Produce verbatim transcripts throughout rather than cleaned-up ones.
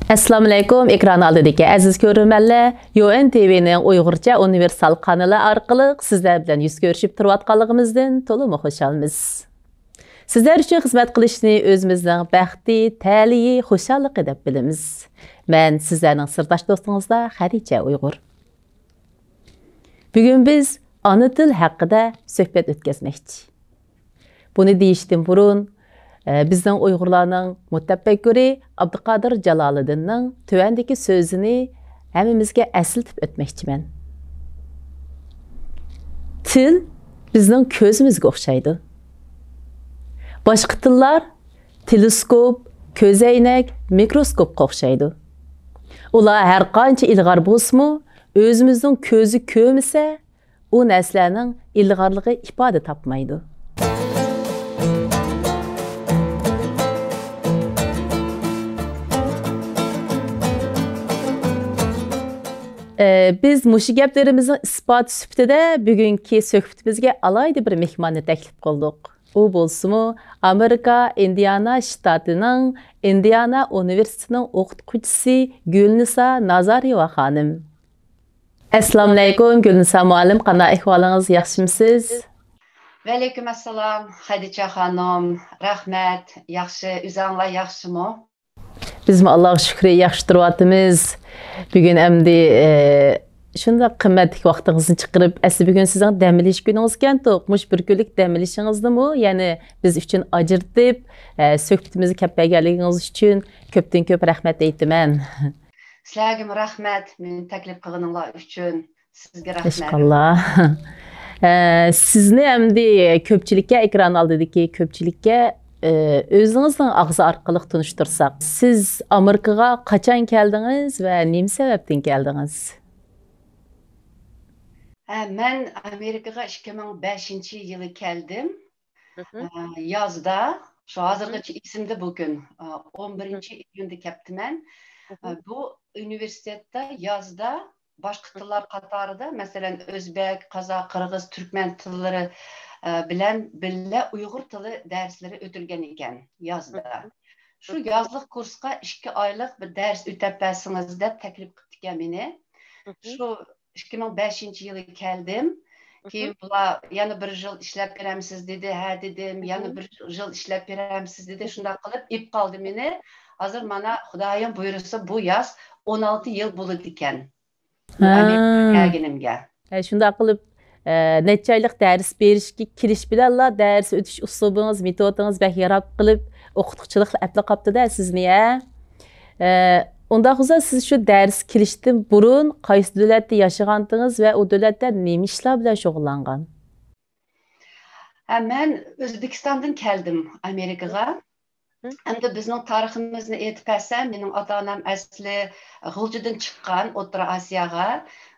ئەسسالامۇئەلەيكۇم، ئېكران ئالدىدىكى ئەزىز كۆرۈرمەنلەر، يۇ ئېن تىۋىنىڭ ئۇيغۇرچە ئۇنىۋېرسال قانىلى ئارقىلىق سىزلەر بىلەن يۈز كۆرۈشۈپ تۇرۇۋاتقانلىقىمىزدىن تولىمۇ خۇشالمىز. سىزلەر ئۈچۈن خىزمەت قىلىشنى ئۆزىمىزنىڭ بەختى، تەلىيى، خۇشاللىقى دەپ بىلىمىز. مەن سىزلەرنىڭ سىرداش دوستىڭىزدا خەدىچە ئۇيغۇر. بۈگۈن بىز ئانا تىل ھەققىدە سۆھبەت ئۆتكۈزمەكچى. بۇنى دېيىشتىن بۇرۇن، ئە، بىزنىڭ ئۇيغۇرلارنىڭ مۇتەپەككۇرى ئابدۇقادىر جالالىدىننىڭ تۆۋەندىكى سۆزىنى ھەممىمىزگە ئەسلىتىپ ئۆتمەكچىمەن. تىل بىزنىڭ كۆزىمىزگە ئوخشايدۇ. باشقا تىللار تېلېسكوپ، كۆزەينەك، مىكروسكوپقا ئوخشايدۇ. ئۇلار ھەر قانچە ئىلغار بولسىمۇ، ئۆزىمىزنىڭ كۆزى كۆرمىسە، ئۇ نەرسىلەرنىڭ ئىلغارلىقى ئىپادە تاپمايدۇ. ئە، بىز مۇشۇ گەپلىرىمىزنىڭ ئىسپاتى سۈپىتىدە بۈگۈنكى سۆھبىتىمىزگە ئالاھىدە بىر مېھماننى تەكلىپ قىلدۇق. ئۇ بولسىمۇ ئامېرىكا ئىندىئانا شتاتىنىڭ ئىندىئانا ئۇنىۋېرسىتېتىنىڭ ئوقۇتقۇچىسى گۈلنىسا نازارىيېۋا خانىم. ئەسسالامۇئەلەيكۇم، گۈلنىسا مۇئەللىم، قانداق ئەھۋالىڭىز، ياخشىمۇسىز؟ ۋەئەلەيكۇم ئەسسالام، خەدىچە خانىم، رەھمەت، ياخشى، ئۆزۈڭلار ياخشىمۇ؟ بىزمۇ ئاللاغا شۈكرى، ياخشى تۇرۇۋاتىمىز. بۈگۈن ئەمدى، ئە، شۇنداق قىممەتلىك ۋاقتىڭىزنى چىقىرىپ، ئەسلى بۈگۈن سىزنىڭ دەم ئېلىش كۈنىڭىز ئىكەنتۇق. مۇشۇ بىر كۈنلۈك دەم ئېلىشىڭىزنىمۇ يەنە بىز ئۈچۈن ئاجرىتىپ، ئە، سۆھبىتىمىزگە كەپ بەرگەنلىكىڭىز ئۈچۈن كۆپتىن كۆپ رەھمەت ئېيتىمەن. سىلەرگىمۇ رەھمەت، مېنى تەكلىپ قىلغىنىڭلار ئۈچۈن. سىزگە رەھمەت. ئىشقىللا. ئە، سىزنى ئەمدى كۆپچىلىككە، ئېكران ئالدىدىكى كۆپچىلىككە، ئە، ئۆزىڭىزنىڭ ئاغزى ئارقىلىق تونۇشتۇرساق. سىز ئامېرىكىغا قاچان كەلدىڭىز ۋە نېمە سەۋەبتىن كەلدىڭىز؟ ھە، مەن ئامېرىكىغا ئىككى مىڭ بەشىنچى يىلى كەلدىم. ئە، يازدا، شۇ ھازىرغىچە ئېسىمدە بۇ كۈن، ئە، ئون بىرىنچى ئىيۇندا كەپتىمەن. ئە، بۇ ئۇنىۋېرسىتېتتا يازدا باشقا تىللار قاتارىدا، مەسىلەن، ئۆزبەك، قازاق، قىرغىز، تۈركمەن تىللىرى، ئە، بىلەن بىللە ئۇيغۇر تىلى دەرسلىرى ئۆتۈلگەن ئىكەن يازدا. شۇ يازلىق كۇرسقا ئىككى ئايلىق بىر دەرس ئۆتەپ بەرسىڭىز دەپ تەكلىپ قىپتىكەن مېنى. شۇ ئىككى مىڭ بەشىنچى يىلى كەلدىم. كېيىن بۇلار يەنە بىر يىل ئىشلەپ بېرەمسىز دېدى، ھە دېدىم. يەنە بىر يىل ئىشلەپ بېرەمسىز دېدى. شۇنداق قىلىپ ئېلىپ قالدى مېنى. ھازىر مانا خۇدايىم بۇيرۇسا بۇ ياز ئون ئالتە يىل بولىدىكەن. ھە. ئامېرىكىغا كەلگىنىمگە. ھە، شۇنداق قىلىپ، ئە، نەچچە ئايلىق دەرس بېرىشكە كېلىش بىلەنلا دەرس ئۆتۈش ئۇسلۇبىڭىز، مېتودىڭىز بەك ياراپ قېلىپ، ئوقۇتقۇچىلىقلا ئەپلا قاپتۇ-دە سىزنى، ھە؟ ئە، ئۇنداق بولسا، سىز شۇ دەرس كېلىشتىن بۇرۇن قايسى دۆلەتتە ياشىغانتىڭىز ۋە ئۇ دۆلەتتە نېمە ئىشلار بىلەن شۇغۇللانغان؟ ھە، مەن ئۆزبېكىستاندىن كەلدىم ئامېرىكىغا. ئەمدى بىزنىڭ تارىخىمىزنى ئېيتىپ بەرسەم، مېنىڭ ئاتا-ئانام ئەسلى غۇلجىدىن چىققان ئوتتۇرا ئاسىياغا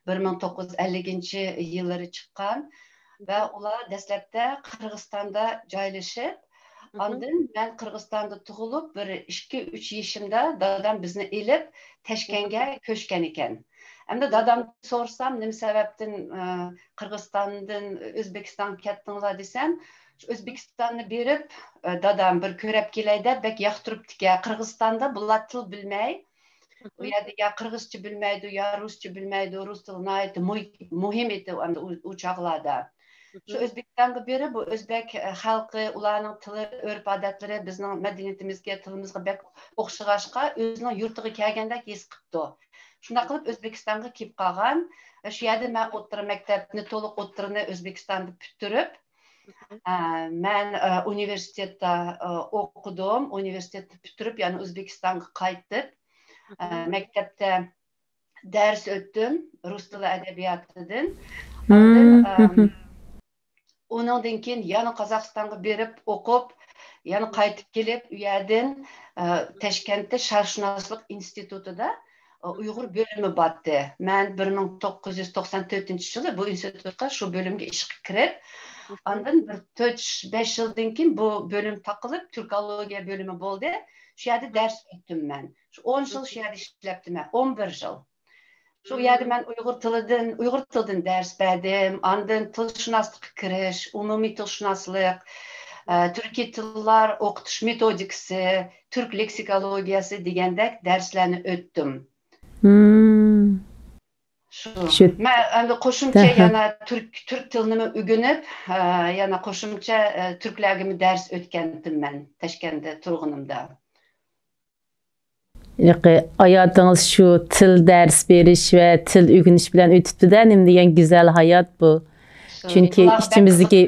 بىر مىڭ توققۇز يۈز ئەللىكىنچى يىللىرى چىققان ۋە ئۇلار دەسلەپتە قىرغىزىستاندا جايلىشىپ، ئاندىن مەن قىرغىزىستاندا تۇغۇلۇپ، بىر ئىككى، ئۈچ يېشىمدا دادام بىزنى ئېلىپ تەشكەنگە كۆچكەن ئىكەن. ئەمدى دادامدىن سورىسام، نېمە سەۋەبتىن، ئە، قىرغىزىستاندىن ئۆزبېكىستانغا كەتتىڭلار دېسەم، شۇ ئۆزبېكىستاننى بېرىپ، ئە، دادام بىر كۆرۈپ كېلەي دەپ بەك ياقتۇرۇپتىكەن. قىرغىزىستاندا بۇلار تىل بىلمەي، ئۇ يەردە يا قىرغىزچە بىلمەيدۇ، يا رۇسچە بىلمەيدۇ. رۇس تىلى ناھايىتى مۇ-، مۇھىم ئىدى ئەمدى ئۇ، ئۇ چاغلاردا. شۇ ئۆزبېكىستانغا بېرىپ، بۇ ئۆزبەك خەلقى، ئۇلارنىڭ تىلى، ئۆرپ-ئادەتلىرى بىزنىڭ مەدەنىيىتىمىزگە، تىلىمىزغا بەك ئوخشىغاچقا، ئۆزىنىڭ يۇرتىغا كەلگەندەك ھېس قىپتۇ. شۇنداق قىلىپ ئۆزبېكىستانغا كېلىپ قالغان. شۇ يەردە مەن ئوتتۇرا مەكتەپنى، تولۇق ئوتتۇرىنى ئۆزبېكىستاندا پۈتتۈرۈپ، ئە، مەن، ئە، ئۇنىۋېرسىتېتتا، ئە، ئوقۇدۇم. ئۇنىۋېرسىتېتنى پۈتتۈرۈپ، يەنە ئۆزبېكىستانغا قايتىپ، ئە، مەكتەپتە دەرس ئۆتتۈم، رۇس تىلى ئەدەبىياتىدىن. ئاندىن، ئە، ئۇنىڭدىن كېيىن يەنە قازاقىستانغا بېرىپ ئوقۇپ، يەنە قايتىپ كېلىپ، ئۇ يەردىن، ئە، تاشكەنتتە شەرقشۇناسلىق ئىنستىتۇتىدا، ئە، ئۇيغۇر بۆلۈمى بارتى. مەن بىر مىڭ توققۇز يۈز توقسان تۆتىنچى يىلى بۇ ئىنستىتۇتقا، شۇ بۆلۈمگە ئىشقا كىرىپ، ئاندىن بىر تۆت، بەش يىلدىن كېيىن بۇ بۆلۈم تاقىلىپ، تۈركولوگىيە بۆلۈمى بولدى. شۇ يەردە دەرس ئۆتتۈم مەن. شۇ ئون يىل شۇ يەردە ئىشلەپتىمەن، ئون بىر يىل. شۇ يەردە مەن ئۇيغۇر تىلىدىن، ئۇيغۇر تىلىدىن دەرس بەردىم. ئاندىن تىلشۇناسلىققا كىرىش، ئومۇمىي تىلشۇناسلىق، ئە، تۈركىي تىللار ئوقۇتۇش مېتودىكىسى، تۈرك لېكسىكولوگىيەسى دېگەندەك دەرسلەرنى ئۆتتۈم. مم. شۇ. شۇ. مەن ئەمدى قوشۇمچە يەنە تۈرك، تۈرك تىلىنىمۇ ئۆگىنىپ، ئە، يەنە قوشۇمچە، ئە، تۈركلەرگىمۇ دەرس ئۆتكەنتىم مەن تاشكەندتە تۇرغىنىمدا. ھېلىقى ھاياتىڭىز شۇ تىل دەرس بېرىش ۋە تىل ئۆگىنىش بىلەن ئۆتۈپتۇ-دە، نېمە دېگەن گۈزەل ھايات بۇ. چۈنكى ئىچىمىزدىكى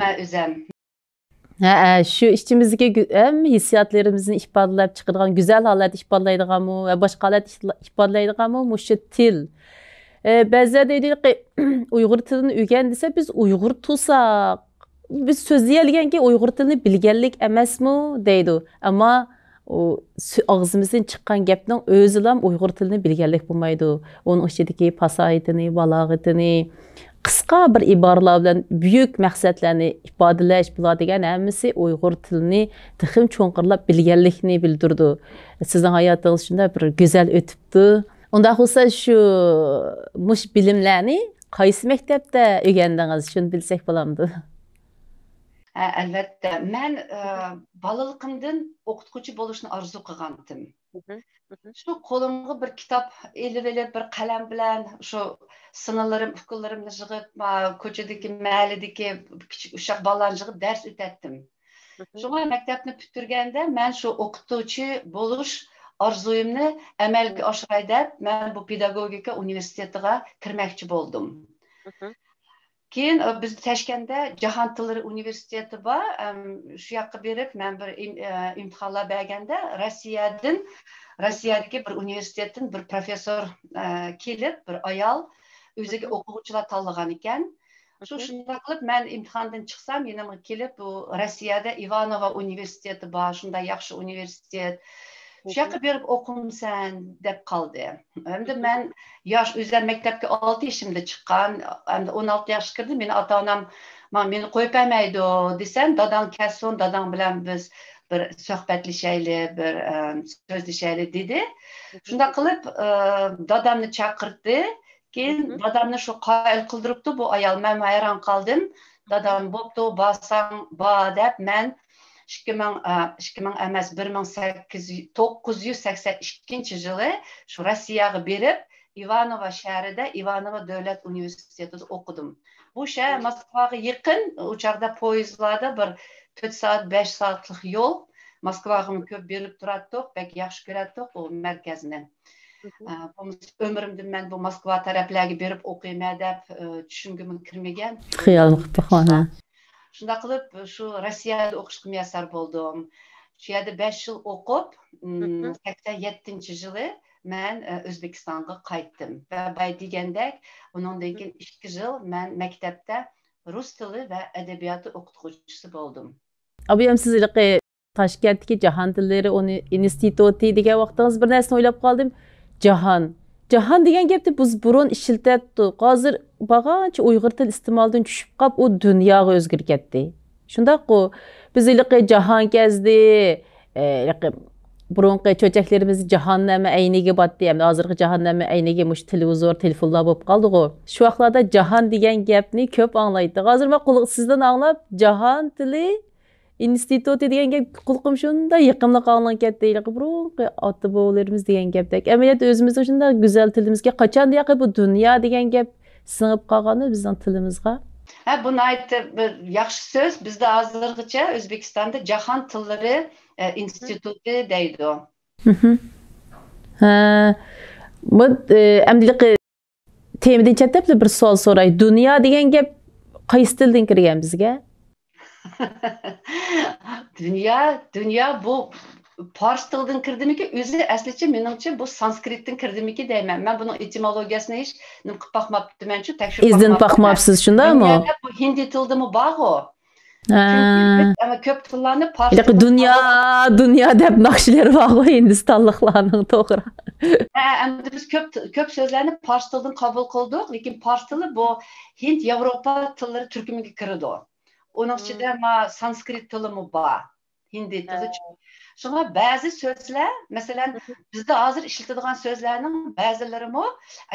ھەئە، شۇ ئىچىمىزدىكى ھەممە ھېسسىياتلىرىمىزنى ئىپادىلەپ چىقىدىغان، گۈزەل ھالەتتە ئىپادىلەيدىغانمۇ ۋە باشقا ھالەتتە ئىپادىلەيدىغانمۇ مۇشۇ تىل. ئە، بەزىلەر دەيدۇ، ئۇيغۇر تىلىنى ئۆگەن دېسە، بىز ئۇيغۇر تۇرساق، بىز سۆزلىيەلىگەنكى ئۇيغۇر تىلىنى بىلگەنلىك ئەمەسمۇ دەيدۇ. ئەمما ئۇ ئاغزىمىزدىن چىققان گەپنىڭ ئۆزىلام ئۇيغۇر تىلىنى بىلگەنلىك بولمايدۇ. ئۇنىڭ ئىچىدىكى پاساھىتىنى، بالاغىتىنى، قىسقا بىر ئىبارىلەر بىلەن بۈيۈك مەقسەتلەرنى ئىپادىلەش، بۇلار دېگەن ھەممىسى ئۇيغۇر تىلىنى تېخىمۇ چوڭقۇرلاپ بىلگەنلىكنى بىلدۈرىدۇ. سىزنىڭ ھاياتىڭىز شۇنداق بىر گۈزەل ئۆتۈپتۇ. ئۇنداق بولسا شۇ، مۇشۇ بىلىملەرنى قايسى مەكتەپتە ئۆگەندىڭىز؟ شۇنى بىلسەك بولامدۇ؟ ھە، ئەلۋەتتە. مەن، ئە، بالىلىقىمدىن ئوقۇتقۇچى بولۇشنى ئارزۇ قىلغانتىم. شۇ قولۇمغا بىر كىتاب ئېلىۋېلىپ، بىر قەلەم بىلەن شۇ سىڭىللىرىم، ئۇكىلىرىمنى يىغىپ، ما-، كوچىدىكى، مەھەللىدىكى كىچىك ئۇششاق بالىلارنى يىغىپ دەرس ئۆتەتتىم. شۇڭا مەكتەپنى پۈتتۈرگەندە مەن شۇ ئوقۇتقۇچى بولۇش ئارزۇيۇمنى ئەمەلگە ئاشۇراي دەپ، مەن بۇ پېداگوگىكا ئۇنىۋېرسىتېتىغا كىرمەكچى بولدۇم. كېيىن، ئە، بىز تاشكەندتە جاھان تىللىرى ئۇنىۋېرسىتېتى بار. ئەم، شۇ ياققا بېرىپ، مەن بىر ئىم-، ئە، ئىمتىھانلار بەرگەندە، رەسىيەدىن، رەسىيەدىكى بىر ئۇنىۋېرسىتېتتىن بىر پروفېسسور، ئە، كېلىپ، بىر ئايال ئۆزىگە ئوقۇغۇچىلار تاللىغان ئىكەن. شۇ، شۇنداق قىلىپ، مەن ئىمتىھاندىن چىقسام، يېنىمغا كېلىپ، بۇ رەسىيەدە ئىۋانوۋا ئۇنىۋېرسىتېتى بار، شۇنداق ياخشى ئۇنىۋېرسىتېت. شۇ ياققا بېرىپ ئوقۇمسەن دەپ قالدى. ئەمدى مەن ياش، ئۆزۈم مەكتەپكە ئالتە يېشىمدا چىققان، ئەمدى ئون ئالتە ياشقا كىردىم، مېنى ئاتا-ئانام، ما-، مېنى قويۇپ بەرمەيدۇ دېسەم، داداڭ كەلسۇن، داداڭ بىلەن بىز بىر سۆھبەتلىشەيلى، بىر، ئە، سۆزلىشەيلى دېدى. شۇنداق قىلىپ، ئە، دادامنى چاقىرتتى. كېيىن دادامنى شۇ قايىل قىلدۇرۇپتۇ بۇ ئايال. مەن ھەيران قالدىم. دادام، بوپتۇ، بارساڭ بار دەپ، مەن ئىككى مىڭ، ئە، ئىككى مىڭ ئەمەس، بىر مىڭ سەككىز، توققۇز يۈز سەكسەن ئىككىنچى يىلى شۇ رەسىيەگە بېرىپ، ئىۋانوۋا شەھىرىدە ئىۋانوۋا دۆلەت ئۇنىۋېرسىتېتىدا ئوقۇدۇم. بۇ شەھەر موسكۋاغا يېقىن، ئۇ چاغدا پويىزلاردا بىر تۆت سائەت، بەش سائەتلىك يول. موسكۋاغىمۇ كۆپ بېرىپ تۇراتتۇق، بەك ياخشى كۆرەتتۇق ئۇ مەركەزنى. ئە، بولمىسا ئۆمرۈمدە مەن بۇ موسكۋا تەرەپلەرگە بېرىپ ئوقۇيمەن دەپ، ئە، چۈشۈمگىمۇ كىرمىگەن. خىيالمۇ قىلىپ باقمىغان، ھە. شۇنداق قىلىپ، شۇ رەسىيەدە ئوقۇشقا مۇيەسسەر بولدۇم. شۇ يەردە بەش يىل ئوقۇپ، ئىم، سەكسەن يەتتىنچى يىلى مەن، ئە، ئۆزبېكىستانغا قايتتىم. ۋە بايا دېگەندەك، ئۇنىڭدىن كېيىن ئىككى يىل مەن مەكتەپتە رۇس تىلى ۋە ئەدەبىياتى ئوقۇتقۇچىسى بولدۇم. ئابىيام، سىز ھېلىقى تاشكەنتتىكى جاھان تىللىرى ئۇنى-، ئىنستىتۇتى دېگەن ۋاقتىڭىز بىر نەرسىنى ئويلاپ قالدىم. جاھان. جاھان دېگەن گەپنى بىز بۇرۇن ئىشلىتەتتۇق. ھازىر بارغانچە ئۇيغۇر تىل ئىستېمالدىن چۈشۈپ قاپ، ئۇ دۇنياغا ئۆزگىرىپ كەتتى. شۇنداققۇ؟ بىز ھېلىقى جاھان كەزدى، ئە، ھېلىقى بۇرۇنقى چۆچەكلىرىمىز جاھاننامە ئەينىگە باتتى. ئەمدى ھازىرقى جاھاننامە ئەينىگە مۇشۇ تېلېۋىزور، تېلېفونلار بولۇپ قالدىغۇ. شۇ ۋاقىتلاردا جاھان دېگەن گەپنى كۆپ ئاڭلايتتۇق. ھازىر مەن قۇلىقى سىزدىن ئاڭلاپ، جاھان تىلى ئىنستىتۇتى دېگەن گەپ قۇلىقىم شۇنداق يېقىملىق ئاڭلىنىپ كەتتى. ھېلىقى بۇرۇنقى ئاتا-بوۋىلىرىمىز دېگەن گەپتەك. ئەمەلىيەتتە ئۆزىمىزنىڭ شۇنداق گۈزەل تىلىمىزگە قاچان ياقى بۇ دۇنيا دېگەن گەپ سىڭىپ قالغانمۇ بىزنىڭ تىلىمىزغا؟ ھە، بۇ ناھايىتى بىر ياخشى سۆز. بىزدە ھازىرغىچە ئۆزبېكىستاندا جاھان تىللىرى، ئە، ئىنستىتۇتى دەيدۇ. ھە، بۇ، ئە، ئەمدى تېمىدىن چەتنەپلا بىر سوئال سوراي. دۇنيا دېگەن گەپ قايسى تىلدىن كىرگەن بىزگە؟ دۇنيا، دۇنيا بۇ پارس تىلىدىن كىردىمىكى؟ ئۆزى ئەسلىچە مېنىڭچە بۇ سانسكرىتتىن كىردىمىكى دەيمەن. مەن بۇنىڭ ئېتىمولوگىيەسىنى ھېچ نېمە قىلىپ باقماپتىمەنچۇ، تەكشۈرۈپ ئىزدىنىپ باقماپتىمەن. باقماپسىز، شۇنداقمۇ؟ دۇنيا دەپ بۇ ھىندى تىلىدىمۇ بارغۇ. ھە. چۈنكى بىز، ئەمما كۆپ تىللارنى پارس تىلىدىن دۇنيا، قابۇل دۇنيا دەپ ناخشىلىرى بارغۇ ھىندىستانلىقلارنىڭ، توغرا. ھە، ئەمدى بىز كۆپ، كۆپ سۆزلەرنى پارس تىلىدىن قابۇل قىلدۇق، لېكىن پارس تىلى بۇ ھىند، ياۋروپا تىللىرى تۈركۈمىگە كىرىدۇ. ئۇنىڭ ئىچىدە ما سانسكرىت تىلىمۇ بار. ھىندى تىلى. شۇڭا بەزى سۆزلەر، مەسىلەن، بىزدە ھازىر ئىشلىتىدىغان سۆزلەرنىڭ بەزىلىرىمۇ،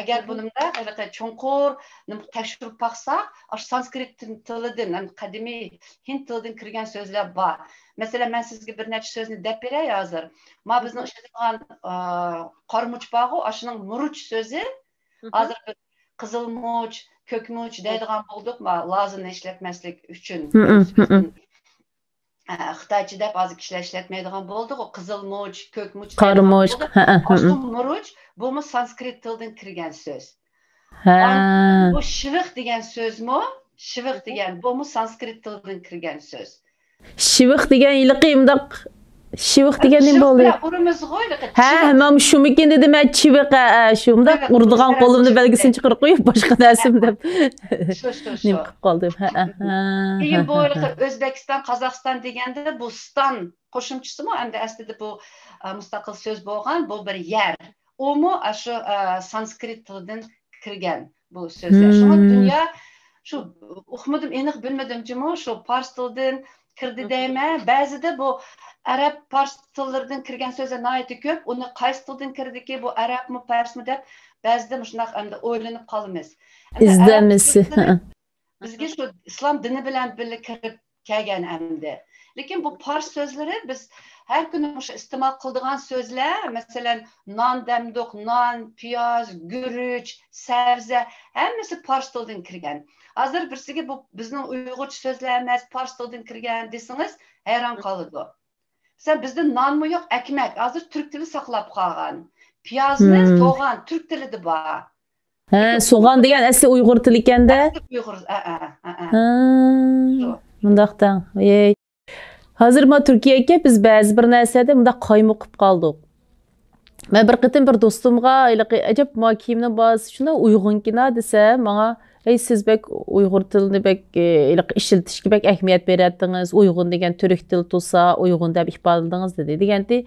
ئەگەر بۇنىمدا ھېلىقى چوڭقۇر نېمە تەكشۈرۈپ باقساق، ئاشۇ سانسكرىت تىلىدىن، يەنى قەدىمىي ھىند تىلىدىن كىرگەن سۆزلەر بار. مەسىلەن، مەن سىزگە بىر نەچچە سۆزنى دەپ بېرەي ھازىر. ما بىزنىڭ ئىشلىتىدىغان، ئا، قارىمۇچ بارغۇ، ئاشۇنىڭ مۇرۇچ سۆزى. ھازىر بىز قىزىل مۇچ، كۆك مۇچ دەيدىغان بولدۇق، ما، لازىنى ئىشلەتمەسلىك ئۈچۈن. ھە، خىتايچە دەپ ھازىر كىشىلەر ئىشلەتمەيدىغان بولدىغۇ، قىزىل مۇچ، كۆك مۇچ دەيدىغان قارىمۇچ، بولدۇق. ھە، ھە، ھە، ئاشۇ مۇرۇچ، بۇمۇ سانسكرىت تىلىدىن كىرگەن سۆز. ھە. ئان-، بۇ شىۋىق دېگەن سۆزمۇ، شىۋىق دېگەن، بۇمۇ سانسكرىت تىلىدىن كىرگەن سۆز. شىۋىق دېگەن ھېلىقى مۇنداق، شىۋىق دېگەن نېمە شىۋىق بولدى؟ بىلەن ئۇرىمىزغۇ، ھېلىقى ھە، چىۋىق. مەن شۇمىكىن دېدىم، ھە، چىۋىق، ھە، ھە، شۇ مۇنداق شىۋىق، ئۇرىدىغان شىۋىق، قولۇمنى شىۋىق. بەلگىسىنى چىقىرىپ قويۇپ، باشقا نەرسىمۇ دەپ شۇ، شۇ، شۇ. نېمە قىلىپ قالدىم. ھە، ھە، ھە، كېيىن ھە، بۇ ھە. ھېلىقى ئۆزبېكىستان، قازاقىستان دېگەندە بۇ ستان قوشۇمچىسىمۇ ئەمدى ئەسلىدە بۇ، ئە، مۇستەقىل سۆز بولغان، بۇ بىر يەر. ئۇمۇ ئاشۇ، ئە، سانسكرىت تىلىدىن كىرگەن بۇ سۆزلەر. شۇڭا دۇنيا شۇ ئۇقمىدىم، ئېنىق بىلمىدىم جۇمۇ، شۇ پارس تىلىدىن كىردى دەيمەن. بەزىدە بۇ ئەرەب پارس تىللىرىدىن كىرگەن سۆزلەر ناھايىتى كۆپ. ئۇنى قايسى تىلدىن كىردىكى، بۇ ئەرەبمۇ، پارسمۇ دەپ بەزىدە مۇشۇنداق ئەمدى ئويلىنىپ قالىمىز. ئەمدى ئەرەب ئىزدەنمىسى. سۆزلىرى بىزگە شۇ ئىسلام دىنى بىلەن بىللە كىرىپ كەلگەن ئەمدى. لېكىن بۇ پارس سۆزلىرى بىز ھەر كۈنى مۇشۇ ئىستېمال قىلىدىغان سۆزلەر، مەسىلەن، نان دەمدۇق، نان، پىياز، گۈرۈچ، سەۋزە، ھەممىسى پارس تىلىدىن كىرگەن. ھازىر بىرسىگە بۇ بىزنىڭ ئۇيغۇرچە سۆزلەر ئەمەس، پارس تىلىدىن كىرگەن دېسىڭىز، ھەيران قالىدۇ. مەسىلەن، بىزدە نانمۇ يوق، ئەكمەك. ھازىر تۈرك تىلى ساقلاپ قالغان. پىيازنى، سوغان تۈرك تىلىدا بار. ھە، سوغان دېگەن ئەسلى ئۇيغۇر تىلى ئىكەن-دە. ئەسلى ئۇيغۇر، ئە، ئە، ئە، ئە. ھە، شۇ. مۇنداق دەڭ. ۋەي. ھازىر ما تۈركىيەگە كەپ، بىز بەزى بىر نەرسىلەردە مۇنداق قايمۇقۇپ قالدۇق. مەن بىر قېتىم بىر دوستۇمغا، ھېلىقى، ئەجەب، ما كىيىمنىڭ باھاسى شۇنداق ئۇيغۇنكىنا دېسە، ماڭا، ھەي، سىز بەك ئۇيغۇر تىلىنى بەك، ئە، ھېلىقى ئىشلىتىشكە بەك ئەھمىيەت بېرەتتىڭىز، ئۇيغۇن دېگەن تۈرك تىلى تۇرسا، ئۇيغۇن دەپ ئىپادىلىدىڭىز، دېدى. دېگەنتى،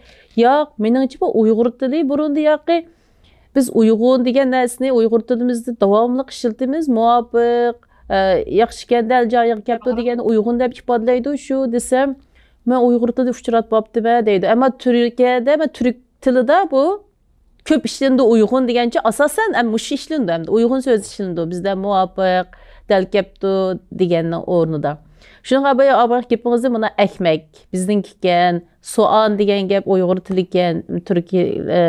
ياق، مېنىڭچە بۇ ئۇيغۇر تىلى بۇرۇندا ياقى بىز ئۇيغۇن دېگەن نەرسىنى ئۇيغۇر تىلىمىزدە داۋاملىق ئىشلىتىمىز، مۇۋاپىق، ئە، ياخشىكەن، دەل جايىغا كەپتۇ دېگەننى ئۇيغۇن دەپ ئىپادىلەيدۇ، شۇ دېسەم، مەن ئۇيغۇر تىلىدا ئۇچراتماپتىمەن دەيدۇ. ئەمما تۈركىيەدە، مەن تۈرك تىلىدا بۇ كۆپ ئىشلىنىدۇ، ئۇيغۇن دېگەنچە ئاساسەن، ئەم، مۇشۇ ئىشلىنىدۇ، ئەمدى ئۇيغۇن سۆزى ئىشلىنىدۇ، بىزدە مۇۋاپىق، دەل كەپتۇ دېگەننىڭ ئورنىدا. شۇنىڭغا بايا ئاۋۋال گېپىڭىزدە مانا ئەكمەك، بىزنىڭكىكەن، سوئان دېگەن گەپ ئۇيغۇر تىلىكەن، تۈركىي، ئە،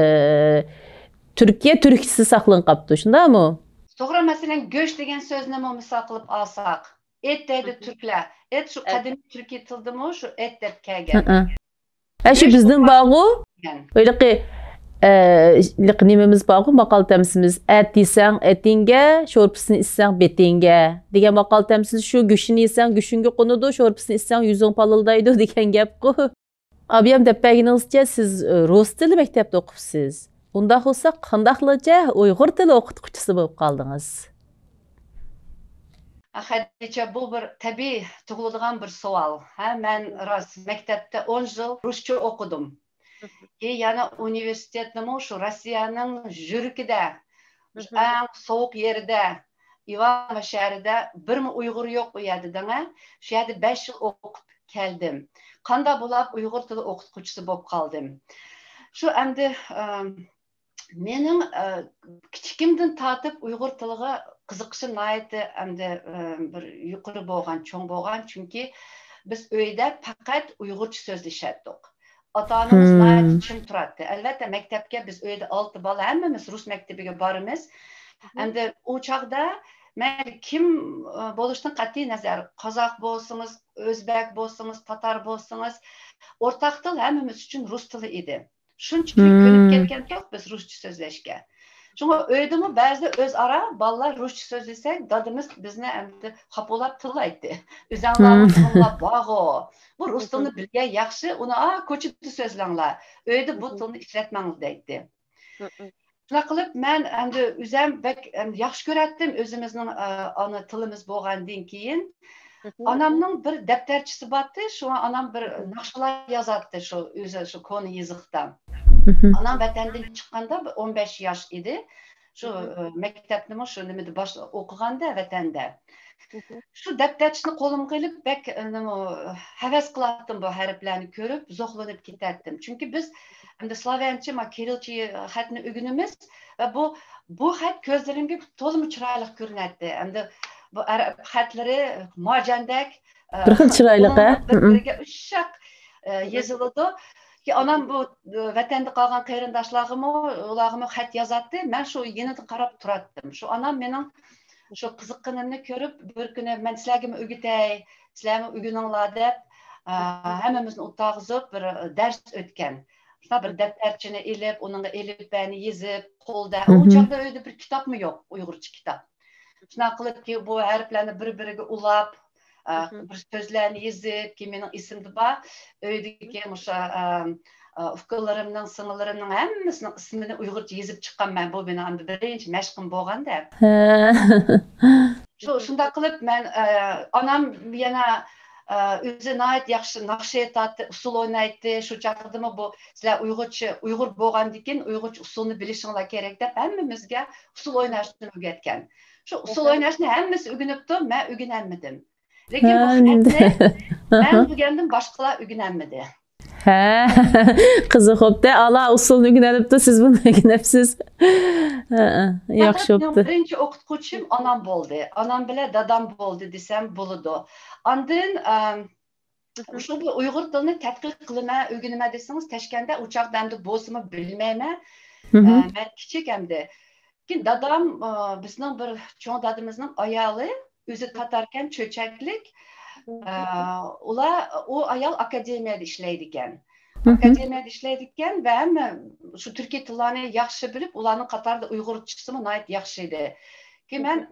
تۈركىيە تۈركچىسى ساقلىنىپ قاپتۇ، شۇنداقمۇ؟ توغرا، مەسىلەن، گۆش دېگەن سۆزنىمۇ مىسال قىلىپ ئالساق، ئېت دەيدۇ تۈركلەر. ئېت شۇ قەدىمىي تۈركىي تىلدىمۇ شۇ ئېت دەپ كەلگەن. ھە، شۇ بىزدىن بارغۇ، ھېلىقى، ئە، ھېلىقى نېمىمىز بارغۇ، ماقال تەمسىمىز، «ئەت يېسەڭ ئېتىڭگە، شورپىسىنى ئىچسەڭ بېتىڭگە» دېگەن ماقال تەمسىل شۇ، «گۆشىنى يېسەڭ گۆشۈڭگە قونىدۇ، شورپىسىنى ئىچسەڭ يۈزۈڭ پالىلدايدۇ» دېگەن گەپقۇ. ئابىيام دەپ بەرگىنىڭىزچە، سىز، ئە، رۇس تىلى مەكتەپتە ئوقۇپسىز. ئۇنداق بولسا، قانداقلىچە ئۇيغۇر تىلى ئوقۇتقۇچىسى بولۇپ قالدىڭىز؟ خەدىچە، بۇ بىر تەبىئىي تۇغۇلىدىغان بىر سوئال. ھە، مەن راست مەكتەپتە ئون يىل رۇسچە ئوقۇدۇم. كېيىن يەنە ئۇنىۋېرسىتېتنىمۇ شۇ روسىيەنىڭ يۈرىكىدە، ئەڭ سوغۇق يېرىدە، ئىۋانوۋو شەھىرىدە بىرمۇ ئۇيغۇر يوق ئۇ يەردە دەڭە. شۇ يەردە بەش يىل ئوقۇپ كەلدىم. قانداق بولاپ ئۇيغۇر تىلى ئوقۇتقۇچىسى بولۇپ قالدىم؟ شۇ ئەمدى، ئىم، مېنىڭ، ئە، كىچىكىمدىن تارتىپ ئۇيغۇر تىلىغا قىزىقىشىم ناھايىتى ئەمدى، ئە، بىر يۇقىرى بولغان، چوڭ بولغان. چۈنكى بىز ئۆيدە پەقەت ئۇيغۇرچە سۆزلىشەتتۇق. ئاتا-ئانىمىز ناھايىتى چىڭ تۇراتتى. ئەلۋەتتە، مەكتەپكە بىز ئۆيدە ئالتە بالا، ھەممىمىز رۇس مەكتىپىگە بارىمىز. ئەمدى ئۇ چاغدا مەيلى كىم، ئە، بولۇشتىن قەتئىي نەزەر، قازاق بولسىڭىز، ئۆزبەك بولسىڭىز، تاتار بولسىڭىز، ئورتاق تىل ھەممىمىز ئۈچۈن رۇس تىلى ئىدى. شۇنچىلىك كۆنۈپ كەتكەنتۇق بىز رۇسچە سۆزلەشكە. شۇڭا ئۆيدىمۇ بەزىدە ئۆزئارا بالىلار رۇسچە سۆزلىسەك، دادىمىز بىزنى ئەمدى خاپىلاپ تىللايتتى. «ئۆزەڭلارنىڭ تىلىڭلار بارغۇ، بۇ رۇس تىلىنى بىلگەن ياخشى، ئۇنى، ئا، كوچىدا سۆزلەڭلار، ئۆيدە بۇ تىلنى ئىشلەتمەڭلار» دەيتتى. شۇنداق قىلىپ، مەن ئەمدى ئۆزەم بەك، ئەمدى ياخشى كۆرەتتىم ئۆزىمىزنىڭ، ئە، ئانا تىلىمىز بولغاندىن كېيىن. ئانامنىڭ بىر دەپتەرچىسى بارتتى، شۇڭا ئانام بىر ناخشىلار يازاتتى شۇ ئۆزى شۇ كونا يېزىقتا. ئانام ۋەتەندىن چىققاندا بىر ئون بەش ياش ئىدى. شۇ، ئە، مەكتەپنىمۇ شۇ نېمىدە باش-، ئوقۇغاندا ۋەتەندە. شۇ دەپتەرچىنى قولۇمغا ئېلىپ، بەك، ئە، نېمە، ھەۋەس قىلاتتىم بۇ ھەرپلەرنى كۆرۈپ، زوقلىنىپ كېتەتتىم. چۈنكى بىز ئەمدى سلاۋيانچە، ما، كىرىلچە خەتنى ئۆگىنىمىز ۋە بۇ، بۇ خەت كۆزلىرىمگە تولىمۇ چىرايلىق كۆرۈنەتتى. ئەمدى بۇ ئەرەب خەتلىرى مارجاندەك، ئە، بىر خىل چىرايلىق، ھە؟ بىر-بىرىگە ئوخشاش، ئە، يېزىلىدۇ. كېيىن ئانام بۇ، ئە، ۋەتەندە قالغان قېرىنداشلارغىمۇ، ئۇلارغىمۇ خەت يازاتتى. مەن شۇ يېنىدا قاراپ تۇراتتىم. شۇ ئانام مېنىڭ شۇ قىزىققىنىمنى كۆرۈپ، بىر كۈنى مەن سىلەرگىمۇ ئۆگىتەي، سىلەرمۇ ئۆگىنىڭلار دەپ، ئە، ھەممىمىزنى ئولتۇرغۇزۇپ بىر دەرس ئۆتكەن. شۇنداق بىر دەپتەرچىنى ئېلىپ، ئۇنىڭغا ئېلىپبەنى يېزىپ، قولدا، ئۇ چاغدا ئۆيدە بىر كىتابمۇ يوق، ئۇيغۇرچە كىتاب. شۇنداق قىلىپ، كېيىن بۇ ھەرپلەرنى بىر-بىرىگە ئۇلاپ، ئە، بىر سۆزلەرنى يېزىپ، كېيىن مېنىڭ ئېسىمدە بار، ئۆيدىكى مۇشۇ، ئە، ئە، ئۇكىلىرىمنىڭ، سىڭىللىرىمنىڭ ھەممىسىنىڭ ئىسمىنى ئۇيغۇرچە يېزىپ چىققان مەن. بۇ مېنىڭ ئەمدى بىرىنچى مەشقىم بولغاندا. ھە. شۇ، شۇنداق قىلىپ مەن، ئە، ئانام يەنە، ئە، ئۆزى ناھايىتى ياخشى ناخشا ئېيتاتتى، ئۇسسۇل ئوينايتتى. شۇ چاغدىمۇ بۇ سىلەر ئۇيغۇرچە، ئۇيغۇر بولغاندىكىن ئۇيغۇرچە ئۇسسۇلنى بىلىشىڭلار كېرەك دەپ ھەممىمىزگە ئۇسسۇل ئويناشنى ئۆگەتكەن. شۇ ئۇسسۇل ئويناشنى ھەممىسى ئۆگىنىپتۇ، مەن ئۆگىنەلمىدىم. لېكىن بۇ خەتنى مەن ئۆگەندىم، باشقىلار ئۆگىنەلمىدى. ھە، قىزىق بوپتۇ. ئالا ئۇسسۇلنى ئۆگىنەلىپتۇ، سىز بۇنى ئۆگىنەپسىز. ھە، ياخشى بوپتۇ. بىرىنچى ئوقۇتقۇچىم ئانام بولدى. ئانام بىلەن دادام بولدى دېسەم بولىدۇ. ئاندىن، ئەم، شۇ بىر ئۇيغۇر تىلىنى تەتقىق قىلىمەن، ئۆگىنىمەن دېسىڭىز، تەشكەندە ئۇ چاغدا ئەمدى بولسىمۇ بىلمەيمەن. ئە، مەن كىچىك ئەمدى. لېكىن دادام، ئە، بىزنىڭ بىر چوڭ دادىمىزنىڭ ئايالى، ئۆزى تاتاركەن، چۆچەكلىك. ئە، ئۇلار، ئۇ ئايال ئاكادېمىيەدە ئىشلەيدىكەن. ئاكادېمىيەدە ئىشلەيدىكەن ۋە ھەممە شۇ تۈركىي تىللارنى ياخشى بىلىپ، ئۇلارنىڭ قاتارىدا ئۇيغۇرچىسىمۇ ناھايىتى ياخشى ئىدى. كېيىن مەن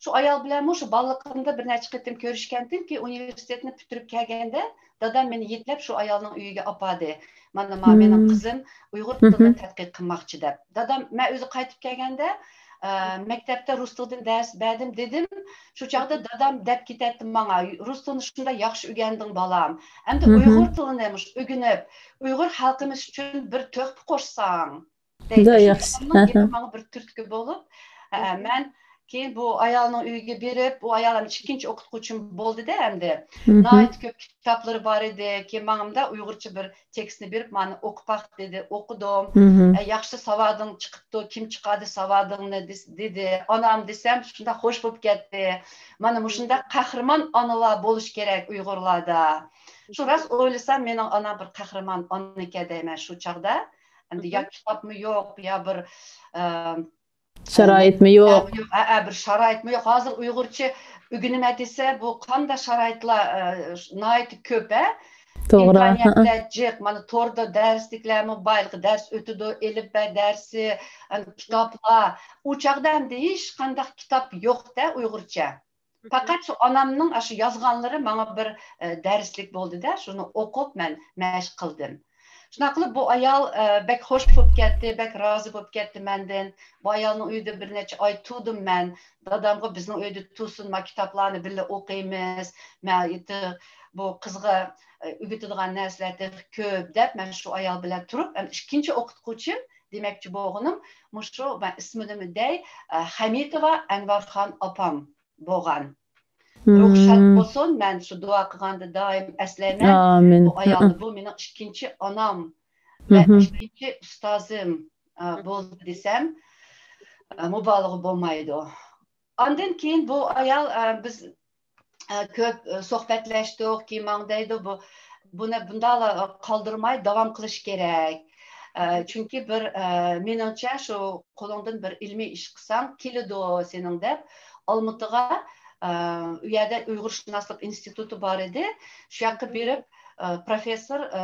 شۇ ئايال بىلەنمۇ شۇ بالىلىقىمدا بىر نەچچە قېتىم كۆرۈشكەنتىم. كېيىن ئۇنىۋېرسىتېتنى پۈتتۈرۈپ كەلگەندە دادام مېنى يېتىلەپ شۇ ئايالنىڭ ئۆيىگە ئاپاردى. مانا، ما مېنىڭ قىزىم ئۇيغۇر تىلىنى تەتقىق قىلماقچى دەپ. دادام، مەن ئۆزى قايتىپ كەلگەندە، ئە، مەكتەپتە رۇس تىلىدىن دەرس بەردىم دېدىم. شۇ چاغدا دادام دەپ كېتەتتى ماڭا، رۇس تىلىنى شۇنداق ياخشى ئۆگەندىڭ بالام. ئەمدى ئۇيغۇر تىلىنى مۇشۇ ئۆگىنىپ، ئۇيغۇر خەلقىمىز ئۈچۈن بىر تۆھپە قوشساڭ دەيدۇ. شۇ دادامنىڭ گېپى ماڭا بىر تۈرتكە بولۇپ، ئە، مەن كېيىن بۇ ئايالنىڭ ئۆيىگە بېرىپ، ئۇ ئايال ئەمدى ئىككىنچى ئوقۇتقۇچىم بولدى-دە ئەمدى. ناھايىتى كۆپ كىتابلىرى بار ئىدى. كېيىن ماڭىمدا ئۇيغۇرچە بىر تېكىستنى بېرىپ، مانا ئوقۇپ باق دېدى، ئوقۇدۇم. ئە، ياخشى ساۋادىڭ چىقىپتۇ، كىم چىقاردى ساۋادىڭنى دېس-، دېدى. ئانام دېسەم شۇنداق خوش بولۇپ كەتتى. مانا مۇشۇنداق قەھرىمان ئانىلار بولۇش كېرەك ئۇيغۇرلاردا. شۇ راست ئويلىسام، مېنىڭ ئانام بىر قەھرىمان ئانىكەن دەيمەن شۇ چاغدا. ئەمدى يا كىتابمۇ يوق، يا بىر، ئە، شارائىتمۇ يوق. ھە، ھە، بىر شارائىتمۇ يوق. ھازىر ئۇيغۇرچە ئۆگىنىمەن دېسە، بۇ قانداق شارائىتلار، ئە، ناھايىتى كۆپ، ھە؟ توغرا. ئىمكانىيەتلەر جىق. مانا توردا دەرسلىكلەرمۇ بار، دەرس ئۆتىدۇ، ئېلىپبە دەرسى، ئەم، كىتابلار. ئۇ چاغدا ئەمدى ھېچقانداق كىتاب يوق-دە ئۇيغۇرچە. پەقەت شۇ ئانامنىڭ ئاشۇ يازغانلىرى ماڭا بىر، ئە، دەرسلىك بولدى-دە، شۇنى ئوقۇپ مەن مەشىق قىلدىم. شۇنداق قىلىپ بۇ ئايال، ئە، بەك خوش بولۇپ كەتتى، بەك رازى بولۇپ كەتتى مەندىن. بۇ ئايالنىڭ ئۆيىدە بىر نەچچە ئاي تۇردۇم مەن. دادامغا بىزنىڭ ئۆيدە تۇرسۇن، ما كىتابلارنى بىللە ئوقۇيمىز. مەن ئېيتتى، بۇ قىزغا، ئە، ئۆگىتىدىغان نەرسىلەر تېخى كۆپ دەپ، مەن شۇ ئايال بىلەن تۇرۇپ، ئەمدى ئىككىنچى ئوقۇتقۇچىم دېمەكچى بولغىنىم، مۇشۇ مەن ئىسمىنىمۇ دەي، ئە، خەمىتوۋا ئەنۋەرخان ئاپام بولغان. روھى شاد بولسۇن، مەن شۇ دۇئا قىلغاندا دائىم ئەسلەيمەن. ئامىن. بۇ ئايالنى، بۇ مېنىڭ ئىككىنچى ئانام ۋە ئىككىنچى ئۇستازىم، ئە، بولدى دېسەم، ئە، مۇبالىغە بولمايدۇ. ئاندىن كېيىن بۇ ئايال، ئە، بىز، ئە، كۆپ، ئە، سۆھبەتلەشتۇق، كېيىن ماڭا دەيدۇ، بۇ، بۇنى بۇنداقلا قالدۇرماي داۋام قىلىش كېرەك. ئە، چۈنكى بىر، ئە، مېنىڭچە شۇ قولۇڭدىن بىر ئىلمىي ئىش قىلساڭ كېلىدۇ سېنىڭ دەپ، ئالمۇتىغا، ئە، ئۇ يەردە ئۇيغۇرشۇناسلىق ئىنستىتۇتى بار ئىدى. شۇ ياققا بېرىپ، ئە، پروفېسسور، ئە،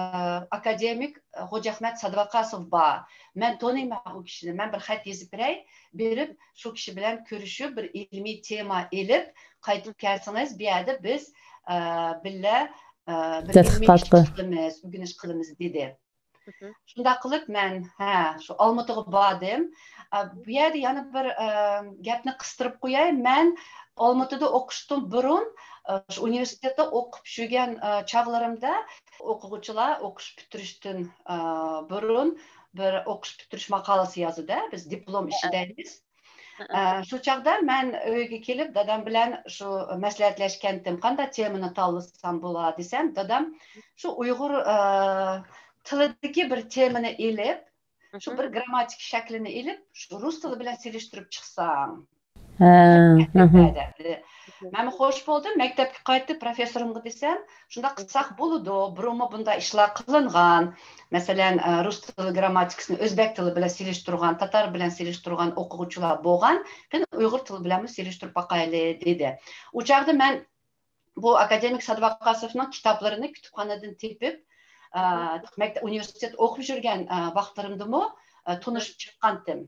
ئاكادېمىك خوجاخمەت سادىۋاقاسوف بار. مەن تونۇيمەن ئۇ كىشىنى. مەن بىر خەت يېزىپ بېرەي، بېرىپ شۇ كىشى بىلەن كۆرۈشۈپ، بىر ئىلمىي تېما ئېلىپ، قايتىپ كەلسىڭىز، بۇ يەردە بىز، ئە، بىللە، ئە، بىر ئىلمىي ئىش قىلىمىز، ئۆگىنىش قىلىمىز، دېدى. شۇنداق قىلىپ مەن، ھە، شۇ ئالمۇتىغا باردىم. ئە، بۇ يەردە يەنە بىر، ئە، گەپنى قىستۇرۇپ قوياي. مەن ئالمۇتىدا ئوقۇشتىن بۇرۇن، ئە، شۇ ئۇنىۋېرسىتېتتا ئوقۇپ يۈرگەن، ئە، چاغلىرىمدا ئوقۇغۇچىلار ئوقۇش پۈتتۈرۈشتىن، ئە، بۇرۇن بىر ئوقۇش پۈتتۈرۈش ماقالىسى يازىدۇ، بىز دىپلوم ئىشى دەيمىز. ئە، شۇ چاغدا مەن ئۆيگە كېلىپ، دادام بىلەن شۇ مەسلىھەتلەشكەنتىم، قانداق تېمىنى تاللىسام بولا دېسەم، دادام شۇ ئۇيغۇر، ئە، تىلىدىكى بىر تېمىنى ئېلىپ، شۇ بىر گرامماتىكا شەكلىنى ئېلىپ، شۇ رۇس تىلى بىلەن سېلىشتۇرۇپ چىقساڭ، ھە، مەكتەپتە دەپ. مەنمۇ خوش بولدۇم. مەكتەپكە قايتىپ پروفېسسورۇمغا دېسەم، شۇنداق قىلساق بولىدۇ. بۇرۇنمۇ بۇنداق ئىشلار قىلىنغان. مەسىلەن، ئە، رۇس تىلى گرامماتىكىسىنى ئۆزبەك تىلى بىلەن سېلىشتۇرغان، تاتار بىلەن سېلىشتۇرغان ئوقۇغۇچىلار بولغان. قېنى ئۇيغۇر تىلى بىلەنمۇ سېلىشتۇرۇپ باقايلى، دېدى. ئۇ چاغدا مەن بۇ ئاكادېمىك سادىۋاقاسوفنىڭ كىتابلىرىنى كۇتۇپخانىدىن تېپىپ، ئە، مەكتەپ، ئۇنىۋېرسىتېتتا ئوقۇپ يۈرگەن، ئە، ۋاقىتلىرىمدىمۇ، ئە، تونۇشۇپ چىققانتىم.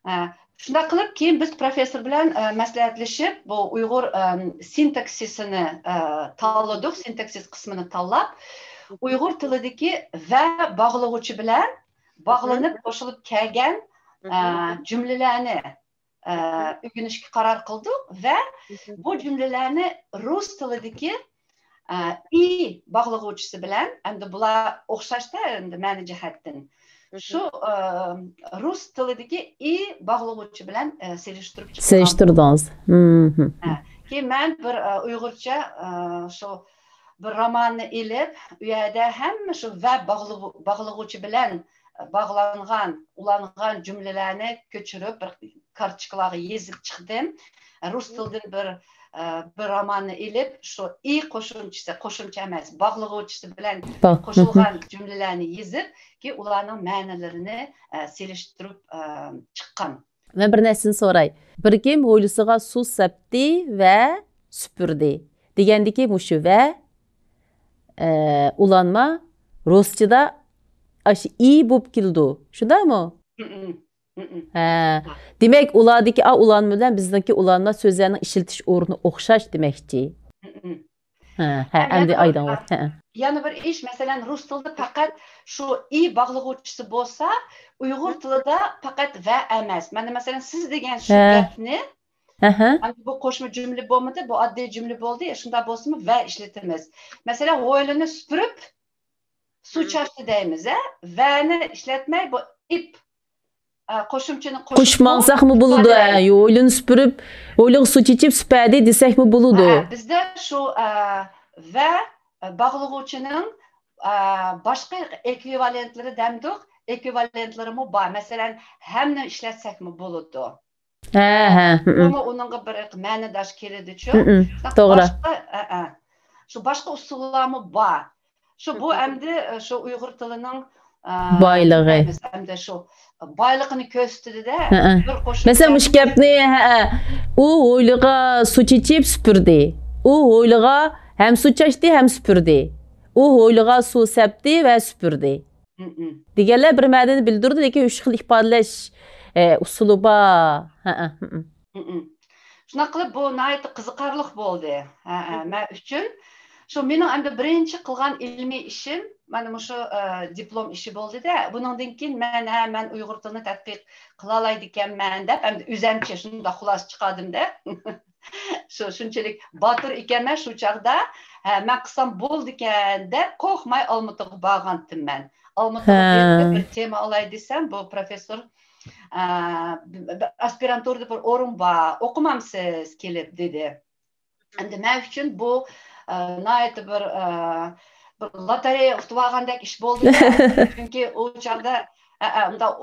ھە، شۇنداق قىلىپ، كېيىن بىز پروفېسسور بىلەن، ئە، مەسلىھەتلىشىپ، بۇ ئۇيغۇر، ئەم، سىنتاكسىسىنى، ئە، تاللىدۇق، سىنتاكسىس قىسمىنى تاللاپ، ئۇيغۇر تىلىدىكى ۋە باغلىغۇچى بىلەن باغلىنىپ قوشۇلۇپ كەلگەن، ئە، جۈملىلەرنى، ئە، ئۆگىنىشكە قارار قىلدۇق ۋە بۇ جۈملىلەرنى رۇس تىلىدىكى ئى باغلىغۇچىسى بىلەن، ئەمدى بۇلار ئوخشاشتا ئەمدى مەنە جەھەتتىن. شۇ، ئى، رۇس تىلىدىكى ئى باغلىغۇچى بىلەن، ئى، سېلىشتۇرۇپ چىققان. سېلىشتۇردىڭىز. ھە. كېيىن مەن بىر، ئى، ئۇيغۇرچە، ئى، شۇ بىر روماننى ئېلىپ، ئۇ يەردە ھەممە شۇ ۋە باغلىغۇ-، باغلىغۇچى بىلەن باغلانغان، ئۇلانغان جۈملىلەرنى كۆچۈرۈپ، بىر كارتوچكىلارغا يېزىپ چىقتىم. رۇس تىلىدىن بىر، ئە، بىر روماننى ئېلىپ، شۇ ئى قوشۇمچىسى، قوشۇمچە ئەمەس، باغلىغۇچىسى بىلەن قوشۇلغان جۈملىلەرنى يېزىپ، كېيىن ئۇلارنىڭ مەنىلىرىنى، ئە، سېلىشتۇرۇپ، ئە، چىققان. مەن بىر نەرسىنى سوراي. بىر كىم ھويلىسىغا سۇ سەپتى ۋە سۈپۈردى دېگەندىكى مۇشۇ ۋە، ئە، ئۇلانما رۇسچىدا ئاشۇ ئى بولۇپ كېلىدۇ. شۇنداقمۇ؟ ھە. دېمەك، ئۇلاردىكى ئا ئۇلانما بىلەن بىزنىڭكى ئۇلانما سۆزلەرنىڭ ئىشلىتىش ئورنى ئوخشاش دېمەكچى. ھە، ھە، ھەم ئەمدى يەنە بىر، ئايدىڭلار. ھە. يەنە بىر ئىش، مەسىلەن، رۇس تىلىدا پەقەت شۇ ئى باغلىغۇچىسى بولسا، ئۇيغۇر تىلىدا پەقەت ۋە ئەمەس. مانا، مەسىلەن، سىز دېگەن شۇ ھە. گەپنى، ھە، ھە. ئەمدى بۇ قوشما جۈملە بولمىدى، بۇ ئاددىي جۈملە بولدى. شۇنداق بولسىمۇ ۋە ئىشلىتىمىز. مەسىلەن، ھويلىنى سۈپۈرۈپ، سۇ چاچتى دەيمىز، ھە؟ ۋەنى ئىشلەتمەي، بۇ ئىپ، ئە، قوشۇمچىنى قوشۇپ قوشۇپ ماڭساقمۇ بولىدۇ، ھە، ھويلىنى سۈپۈرۈپ، ھويلىغا سۇ چېچىپ سۈپەدى دېسەكمۇ بولىدۇ. ھە، بىزدە شۇ، ئە، ۋە، ئە، باغلىغۇچىنىڭ، ئە، باشقا ئېكۋىۋالېنتلىرى دەمدۇق، ئېكۋىۋالېنتلىرىمۇ بار. مەسىلەن، ھەمنى ئىشلەتسەكمۇ بولىدۇ. ھە، ھە، ھىم. بۇمۇ ئۇنىڭغا بىر مەنىداش كېلىدىچۇ. ھىم، ھىم، شۇنداق توغرا. باشقا، ئە، ئە. شۇ باشقا ئۇسۇللارمۇ بار. شۇ بۇ ھىم. ئەمدى، ئە، شۇ ئۇيغۇر تىلىنىڭ، ئە، بايلىقى. ئەمدى شۇ بايلىقىنى كۆرسىتىدۇ-دە. ھە، ھە. بىر قوشۇمچە. مەسىلەن، مۇشۇ گەپنى، ھە، ھە. ئۇ ھويلىغا سۇ چېچىپ سۈپۈردى. ئۇ ھويلىغا ھەم سۇ چاچتى، ھەم سۈپۈردى. ئۇ ھويلىغا سۇ سەپتى ۋە سۈپۈردى. ھىم، ھىم. دېگەنلەر بىر مەنىنى بىلدۈرىدۇ، لېكىن ئۈچ خىل ئىپادىلەش، ئە، ئۇسۇلى بار. ھە، ھە، ھىم، ھىم. ھىم، ھىم. شۇنداق قىلىپ، بۇ ناھايىتى قىزىقارلىق بولدى. ھە، ھە، مەن ئۈچۈن. شۇ مېنىڭ ئەمدى بىرىنچى قىلغان ئىلمىي ئىشىم، مانا مۇشۇ، ئە، دىپلوم ئىشى بولدى-دە. بۇنىڭدىن كېيىن مەن، ھە، مەن ئۇيغۇر تىلىنى تەتقىق قىلالايدىكەنمەن دەپ، ئەمدى ئۆزەمچە شۇنداق خۇلاسە چىقاردىم-دە. شۇ، شۇنچىلىك باتۇر ئىكەنمەن شۇ چاغدا. ھە، مەن قىلسام بولىدىكەن دەپ قورقماي ئالمۇتىغا بارغانتىم مەن. ئالمۇتىغا ھە. بېرىپ بىر تېما ئالاي دېسەم، بۇ پروفېسسور، ئە، ب-، ب-، ئاسپىرانتۇرىدا بىر ئورۇن بار، ئوقۇمامسىز كېلىپ دېدى. ئەمدى مەن ئۈچۈن بۇ، ئە، ناھايىتى بىر، ئە، بىر لاتارېيا ئۇتۇۋالغاندەك ئىش بولدى. چۈنكى ئۇ چاغدا ئە، ئە، ئۇنداق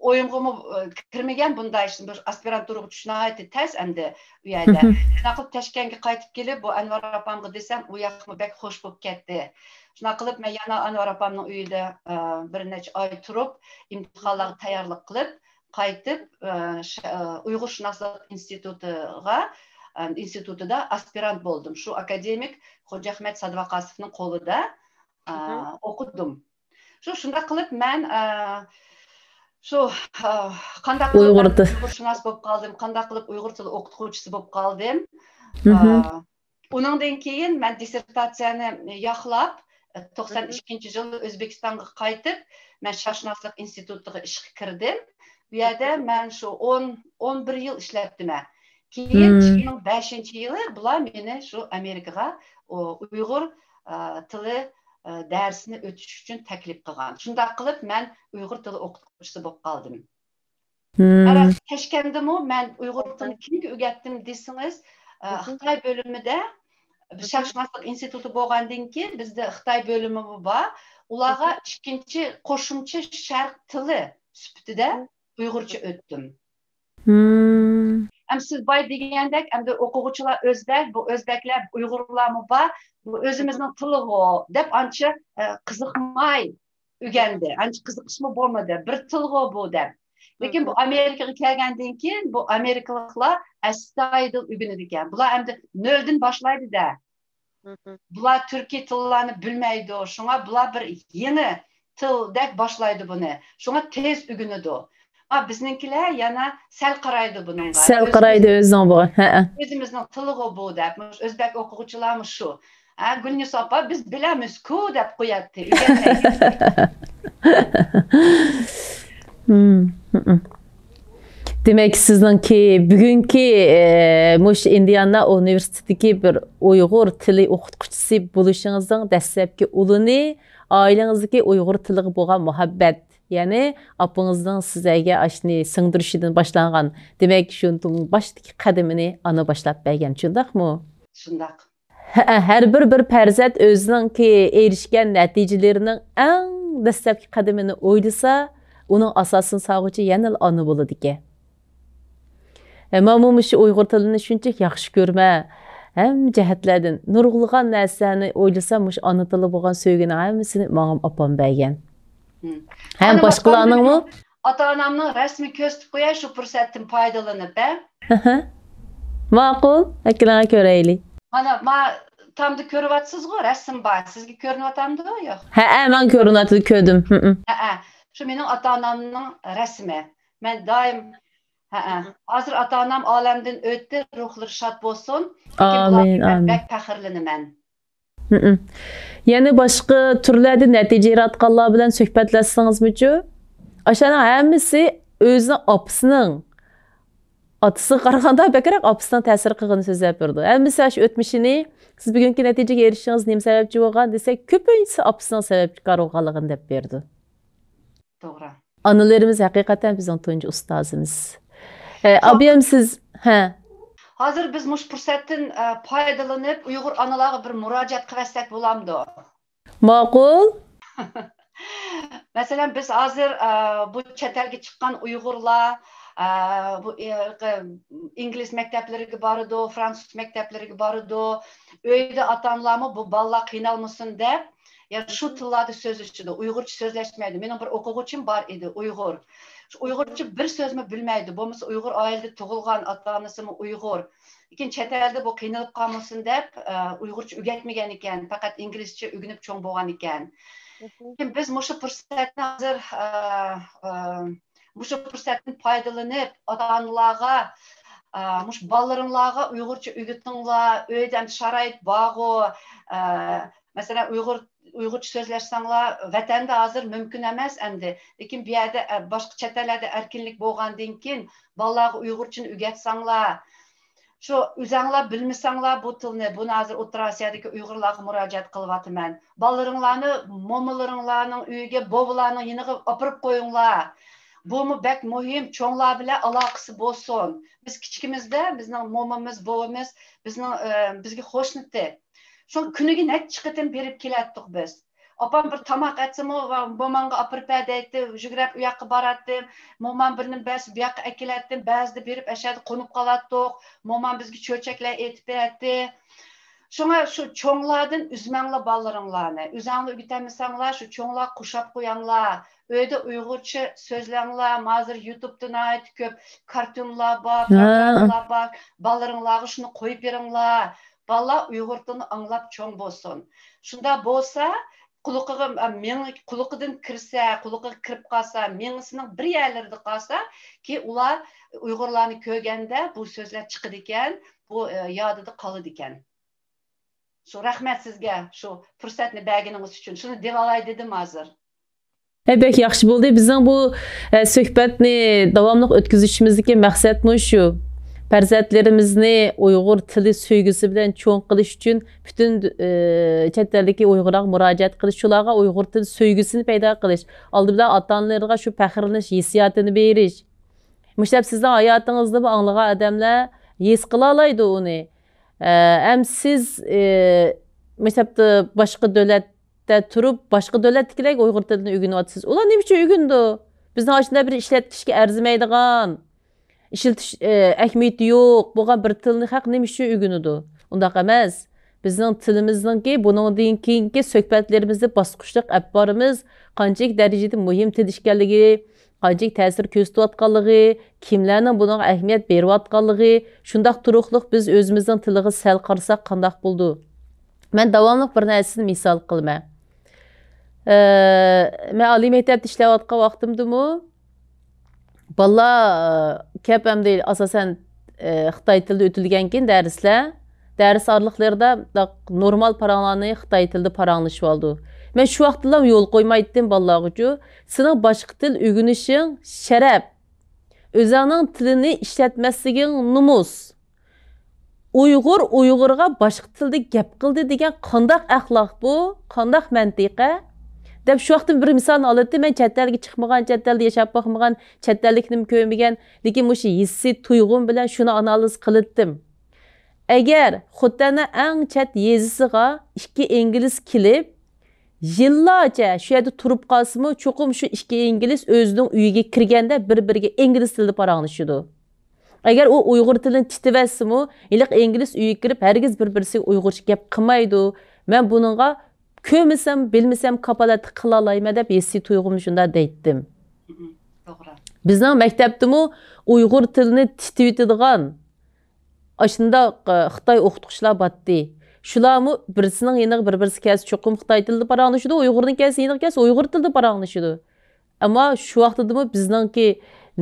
ئويۇمغىمۇ، ئە، كىرمىگەن بۇنداق ئىش. بىر ئاسپىرانتۇرىغا چۈشۈش ناھايىتى تەس ئەمدى ئۇ يەردە. شۇنداق قىلىپ تەشكەنتكە قايتىپ كېلىپ، بۇ ئەنۋەر ئاپامغا دېسەم، ئۇ ياقمۇ بەك خوش بولۇپ كەتتى. شۇنداق قىلىپ مەن يەنە ئەنۋەر ئاپامنىڭ ئۆيىدە، ئە، بىر نەچچە ئاي تۇرۇپ، ئىمتىھانلارغا تەييارلىق قىلىپ، قايتىپ، ئە، ش-، ئە، ئۇيغۇرشۇناسلىق ئىنستىتۇتىغا، ئە، ئىنستىتۇتىدا ئاسپىرانت بولدۇم. شۇ ئاكادېمىك خوجا ئەخمەت سادىۋاقاسوفنىڭ قولىدا، ئە، ئوقۇدۇم. شۇ، شۇنداق قىلىپ مەن، ئە، شۇ، ئە، قانداق قىلىپ ئۇيغۇر مەن تىل- ئۇيغۇرشۇناس بولۇپ قالدىم، قانداق قىلىپ ئۇيغۇر تىلى ئوقۇتقۇچىسى بولۇپ قالدىم. ئە، ئۇنىڭدىن كېيىن مەن دىسسېرتاتسىيەنى ياقلاپ، توقسان ئىككىنچى يىل ئۆزبېكىستانغا قايتىپ، مەن شەرقشۇناسلىق ئىنستىتۇتىغا ئىشقا كىردىم. بۇ يەردە مەن شۇ ئون، ئون بىر يىل ئىشلەپتىمەن. كېيىن ئىككى مىڭ بەشىنچى يىلى بۇلار مېنى شۇ ئامېرىكىغا ئۇ-، ئۇيغۇر، ئە، تىلى، ئە، دەرسىنى ئۆتۈش ئۈچۈن تەكلىپ قىلغان. شۇنداق قىلىپ مەن ئۇيغۇر تىلى ئوقۇتقۇچىسى بولۇپ قالدىم. مم. قارا، تاشكەندىمۇ مەن ئۇيغۇر تىلىنى كىمگە ئۆگەتتىم دېسىڭىز، ئە، خىتاي بۆلۈمىدە شەرقشۇناسلىق ئىنستىتۇتى بولغاندىن كېيىن بىزدە خىتاي بۆلۈمىمۇ بار. ئۇلارغا ئىككىنچى قوشۇمچە شەرق تىلى سۈپىتىدە ئۇيغۇرچە ئۆتتۈم. مم. ھەم سىز بايا دېگەندەك، ئەمدى ئوقۇغۇچىلار ئۆزبەك، بۇ ئۆزبەكلەر، ئۇيغۇرلارمۇ بار، بۇ ئۆزىمىزنىڭ تىلىغۇ دەپ ئانچە، ئە، قىزىقماي ئۆگەندى. ئانچە قىزىقىشمۇ بولمىدى. بىر تىلغۇ بۇ دەپ. لېكىن بۇ ئامېرىكىغا كەلگەندىن كېيىن بۇ ئامېرىكىلىقلار ئەستايىدىل ئۆگىنىدىكەن. بۇلار ئەمدى نۆلدىن باشلايدۇ-دە. بۇلار تۈركىي تىللارنى بىلمەيدۇ. شۇڭا بۇلار بىر يېڭى تىلدەك باشلايدۇ بۇنى. شۇڭا تېز ئۆگىنىدۇ. ئا، بىزنىڭكىلەر يەنە سەل قارايدۇ بۇنىڭغا. سەل قارايدۇ ئۆزىنىڭ بۇ. ھەئە. ئۆزىمىزنىڭ تىلىغۇ بۇ دەپ. مۇشۇ ئۆزبەك ئوقۇغۇچىلارمۇ شۇ. ھە، گۈلنىسا ئاپا، بىز بىلەمىزكۇ دەپ قوياتتى، ئۆگەنمەيدۇ. مم، مم. دېمەك، سىزنىڭكى بۈگۈنكى، ئە، مۇشۇ ئىندىئانا ئۇنىۋېرسىتېتىدىكى بىر ئۇيغۇر تىلى ئوقۇتقۇچىسى بولۇشىڭىزنىڭ دەسلەپكى ئۇلىنى ئائىلىڭىزدىكى ئۇيغۇر تىلىغا بولغان مۇھەببەت، يەنى ئاپىڭىزنىڭ سىزگە ئاشۇنى سىڭدۈرۈشىدىن باشلانغان. دېمەك، شۇ باشتىكى قەدىمىنى ئانا باشلاپ بەرگەن، شۇنداقمۇ؟ شۇنداق. ھە، ھەر بىر، بىر پەرزەنت ئۆزىنىڭكى ئېرىشكەن نەتىجىلىرىنىڭ ئەڭ دەسلەپكى قەدىمىنى ئويلىسا، ئۇنىڭ ئاساسىنى سالغۇچى يەنىلا ئانا بولىدىكەن. ھە، مانا مۇشۇ ئۇيغۇر تىلىنى شۇنچىلىك ياخشى كۆرمە، ھەممە جەھەتلەردىن نۇرغۇنلىغان نەرسىلەرنى ئويلىسام، مۇشۇ ئانا تىلى بولغان سۆيگۈنىڭ ھەممىسىنى ماڭىمۇ ئاپام بەرگەن. ھەم باشقىلارنىڭمۇ؟ ئاتا-ئانامنىڭ رەسىمىنى كۆرسىتىپ قوياي، شۇ پۇرسەتتىن پايدىلىنىپ، ھە؟ ماقۇل، ئەكىلىڭە كۆرەيلى. مانا، ما، تامدا كۆرۈۋاتىسىزغۇ، رەسىم بار. سىزگە كۆرۈنۈۋاتامدۇ؟ يوق. ھەئە، ماڭا كۆرۈنۈۋاتىدۇ، كۆردۈم. ھەئە، شۇ مېنىڭ ئاتا-ئانامنىڭ رەسىمى. مەن دائىم، ھەئە، ھازىر ئاتا-ئانام ئالەمدىن ئۆتتى، روھلىرى شاد بولسۇن. لېكىن بۇلارغا مەن بەك پەخىرلىنىمەن. مم. يەنە باشقا تۈرلەردە نەتىجە ياراتقانلار بىلەن سۆھبەتلەشسىڭىزمۇچۇ؟ ئاشۇلارنىڭ ھەممىسى ئۆزىنىڭ ئاپىسىنىڭ، ئاتىسىغا قارىغاندا بەكرەك ئاپىسىنىڭ تەسىر قىلغىنىنى سۆزلەپ بېرىدۇ. ھەممىسى ئاشۇ ئۆتمۈشىنى، سىز بۈگۈنكى نەتىجىگە ئېرىشىشىڭىز نېمە سەۋەبچى بولغان دېسەك، كۆپىنچىسى ئاپىسىنىڭ سەۋەبكار بولغانلىقىنى دەپ بېرىدۇ. توغرا. ئانىلىرىمىز ھەقىقەتەن بىزنىڭ تۇنجى ئۇستازىمىز. ئە، ئابىيەم سىز، ھە. ھازىر بىز مۇشۇ پۇرسەتتىن، ئە، پايدىلىنىپ، ئۇيغۇر ئانىلارغا بىر مۇراجىئەت قىلىۋەتسەك بولامدۇ؟ ماقۇل. مەسىلەن، بىز ھازىر، ئە، بۇ چەت ئەلگە چىققان ئۇيغۇرلار، ئە، بۇ، ئە، ئىنگلىز مەكتەپلىرىگە بارىدۇ، فرانسۇز مەكتەپلىرىگە بارىدۇ. ئۆيدە ئاتا-ئانىلارمۇ بۇ بالىلار قىينالمىسۇن دەپ، يەنى شۇ تىللاردا سۆزلىشىدۇ. ئۇيغۇرچە سۆزلەشمەيدۇ. مېنىڭ بىر ئوقۇغۇچىم بار ئىدى، ئۇيغۇر. شۇ ئۇيغۇرچە بىر سۆزمۇ بىلمەيدۇ. بولمىسا ئۇيغۇر ئائىلىدە تۇغۇلغان، ئاتا-ئانىسىمۇ ئۇيغۇر. لېكىن چەت ئەلدە بۇ قىينىلىپ قالمىسۇن دەپ، ئە، ئۇيغۇرچە ئۆگەتمىگەن ئىكەن، پەقەت ئىنگلىزچە ئۆگىنىپ چوڭ بولغان ئىكەن. لېكىن بىز مۇشۇ پۇرسەتنى ھازىر، ئە، ئە، مۇشۇ پۇرسەتتىن پايدىلىنىپ، ئاتا-ئانىلارغا، ئە، مۇشۇ بالىلىرىڭلارغا ئۇيغۇرچە ئۆگىتىڭلار، ئۆيدە ئەمدى شارائىت بارغۇ، ئە، مەسىلەن، ئۇيغۇر، ئۇيغۇرچە سۆزلەشسەڭلار، ۋەتەندە ھازىر مۇمكىن ئەمەس ئەمدى. لېكىن بۇ يەردە، ئە، باشقا چەت ئەللەردە ئەركىنلىك بولغاندىن كېيىن، بالىلارغا ئۇيغۇرچىنى ئۆگەتسەڭلار، شۇ ئۆزەڭلار بىلمىسەڭلار بۇ تىلنى، بۇنى ھازىر ئوتتۇرا ئاسىيادىكى ئۇيغۇرلارغا مۇراجىئەت قىلىۋاتىمەن. بالىلىرىڭلارنى مومىلىرىڭلارنىڭ ئۆيىگە، بوۋىلارنىڭ يېنىغا ئاپىرىپ قويۇڭلار. بۇمۇ بەك مۇھىم، چوڭلار بىلەن ئالاقىسى بولسۇن. بىز كىچىكىمىزدە بىزنىڭ مومىمىز، بوۋىمىز بىزنىڭ، ئە، بىزگە قوشنىتى. شۇڭا كۈنىگە نەچچە قېتىم بېرىپ كېلەتتۇق بىز. ئاپام بىر تاماق ئەتسىمۇ، موماڭغا ئاپىرىپ بەر دەيتتى، يۈگۈرۈپ ئۇ ياققا باراتتىم. مومام بىر نېمە بەرسە بۇ ياققا ئەكېلەتتىم. بەزىدە بېرىپ ئەشەدە قونۇپ قالاتتۇق. مومام بىزگە چۆچەكلەر ئېتىپ بېرەتتى. شۇڭا شۇ چوڭلاردىن ئۈزمەڭلار بالىلىرىڭلارنى. ئۆزەڭلار ئۆگىتەلمىسەڭلار، شۇ چوڭلار قوشاپ قوياڭلار. ئۆيدە ئۇيغۇرچە سۆزلەڭلار. ھازىر يۇتۇبتا ناھايىتى كۆپ كارتونلار بار، پروگراممىلار بار. بالىلىرىڭلارغا شۇنى قويۇپ بېرىڭلار. بالىلار ئۇيغۇر تىلىنى ئاڭلاپ چوڭ بولسۇن. شۇنداق بولسا، قۇلىقىغا، مېڭە، قۇلىقىدىن كىرسە، قۇلىقىغا كىرىپ قالسا، مېڭىسىنىڭ بىر يەرلىرىدە قالسا، كېيىن ئۇلار ئۇيغۇرلارنى كۆرگەندە بۇ سۆزلەر چىقىدىكەن، بۇ، ئە، يادىدا قالىدىكەن. شۇ رەھمەت سىزگە شۇ پۇرسەتنى بەرگىنىڭىز ئۈچۈن. شۇنى دېۋالاي دېدىم ھازىر. ھە، بەك ياخشى بولدى. بىزنىڭ بۇ، ئە، سۆھبەتنى داۋاملىق ئۆتكۈزۈشىمىزدىكى مەقسەتمۇ شۇ. پەرزەنتلىرىمىزنى ئۇيغۇر تىلى سۆيگۈسى بىلەن چوڭ قىلىش ئۈچۈن پۈتۈن، ئە، چەت ئەلدىكى ئۇيغۇرلارغا مۇراجىئەت قىلىش، شۇلارغا ئۇيغۇر تىلى سۆيگۈسىنى پەيدا قىلىش، ئالدى بىلەن ئاتا-ئانىلىرىغا شۇ پەخىرلىنىش ھېسسىياتىنى بېرىش. مۇشۇنداق سىزنىڭ ھاياتىڭىزدىمۇ ئاڭلىغان ئادەملەر ھېس قىلالايدۇ ئۇنى. ئە، ھەم سىز، ئە، مۇشۇنداق باشقا دۆلەتتە تۇرۇپ، باشقا دۆلەتتىكىلەرگە ئۇيغۇر تىلىنى ئۆگىنىۋاتىسىز. ئۇلار نېمە ئۈچۈن ئۆگىنىدۇ؟ بىزنىڭ ئاشۇنداق بىر ئىشلەتكۈچىگە ئەرزىمەيدىغان، ئىشلىتىش، ئە، ئەھمىيىتى يوق بولغان بىر تىلنى خەق نېمە ئۈچۈن ئۆگىنىدۇ؟ ئۇنداق ئەمەس. بىزنىڭ تىلىمىزنىڭكى بۇنىڭدىن كېيىنكى سۆھبەتلىرىمىزنى باسقۇچلۇق ئەپ بارىمىز. قانچىلىك دەرىجىدە مۇھىم تىل ئىكەنلىكى، قانچىلىك تەسىر كۆرسىتىۋاتقانلىقى، كىملەرنىڭ بۇنىڭغا ئەھمىيەت بېرىۋاتقانلىقى، شۇنداق تۇرۇقلۇق بىز ئۆزىمىزنىڭ تىلىغا سەل قارىساق قانداق بولىدۇ؟ مەن داۋاملىق بىر نەرسىنى مىسال قىلىمەن. ئە، مەن ئالىي مەكتەپتە ئىشلەۋاتقان ۋاقتىمدىمۇ بالىلار، ئە، كەپ ئەمدى ئاساسەن، ئە، خىتاي تىلىدا ئۆتۈلگەنكىن دەرسلەر، دەرس ئارىلىقلىرىدا نورمال پاراڭلارنى خىتاي تىلىدا پاراڭلىشىۋالىدۇ. مەن شۇ ۋاقىتتىلا يول قويمايتتىم بالىلارغىچۇ، سېنىڭ باشقا تىل ئۆگىنىشىڭ شەرەپ. ئۆزۈڭنىڭ تىلىنى ئىشلەتمەسلىكىڭ نومۇس. ئۇيغۇر ئۇيغۇرغا باشقا تىلدا گەپ قىلدى دېگەن قانداق ئەخلاق بۇ؟ قانداق مەنتىقە؟ دەپ شۇ ۋاقىتتا بىر مىسالنى ئالاتتىم. مەن چەت ئەلگە چىقمىغان، چەت ئەلدە ياشاپ باقمىغان، چەت ئەللىكنىمۇ كۆرمىگەن، لېكىن مۇشۇ ھېسسىي تۇيغۇم بىلەن شۇنى ئانالىز قىلاتتىم. ئەگەر خوتەننىڭ ئەڭ چەت يېزىسىغا ئىككى ئىنگلىز كېلىپ، يىللارچە شۇ يەردە تۇرۇپ قالسىمۇ، چوقۇم شۇ ئىككى ئىنگلىز ئۆزىنىڭ ئۆيىگە كىرگەندە بىر-بىرىگە ئىنگلىز تىلىدا پاراڭلىشىدۇ. ئەگەر ئۇ ئۇيغۇر تىلىنى تىتىۋەتسىمۇ، ھېلىقى ئىنگلىز ئۆيىگە كىرىپ ھەرگىز بىر-بىرسىگە ئۇيغۇرچە گەپ قىلمايدۇ. مەن بۇنىڭغا كۆرمىسەم، بىلمىسەم كاپالەتلىك قىلالايمەن دەپ ھېسسىي تۇيغۇمنى شۇنداق دەيتتىم. مم، توغرا. بىزنىڭ مەكتەپتىمۇ ئۇيغۇر تىلىنى تىتىۋېتىدىغان ئاشۇنداق، ئە، خىتاي ئوقۇتقۇچىلار بارتتى. شۇلارمۇ بىرسىنىڭ يېنىغا بىر-بىرسى كەلسە چوقۇم خىتاي تىلىدا پاراڭلىشىدۇ، ئۇيغۇرنىڭ كەلسە يېنىغا كەلسە ئۇيغۇر تىلىدا پاراڭلىشىدۇ. ئەمما شۇ ۋاقتىدىمۇ بىزنىڭكى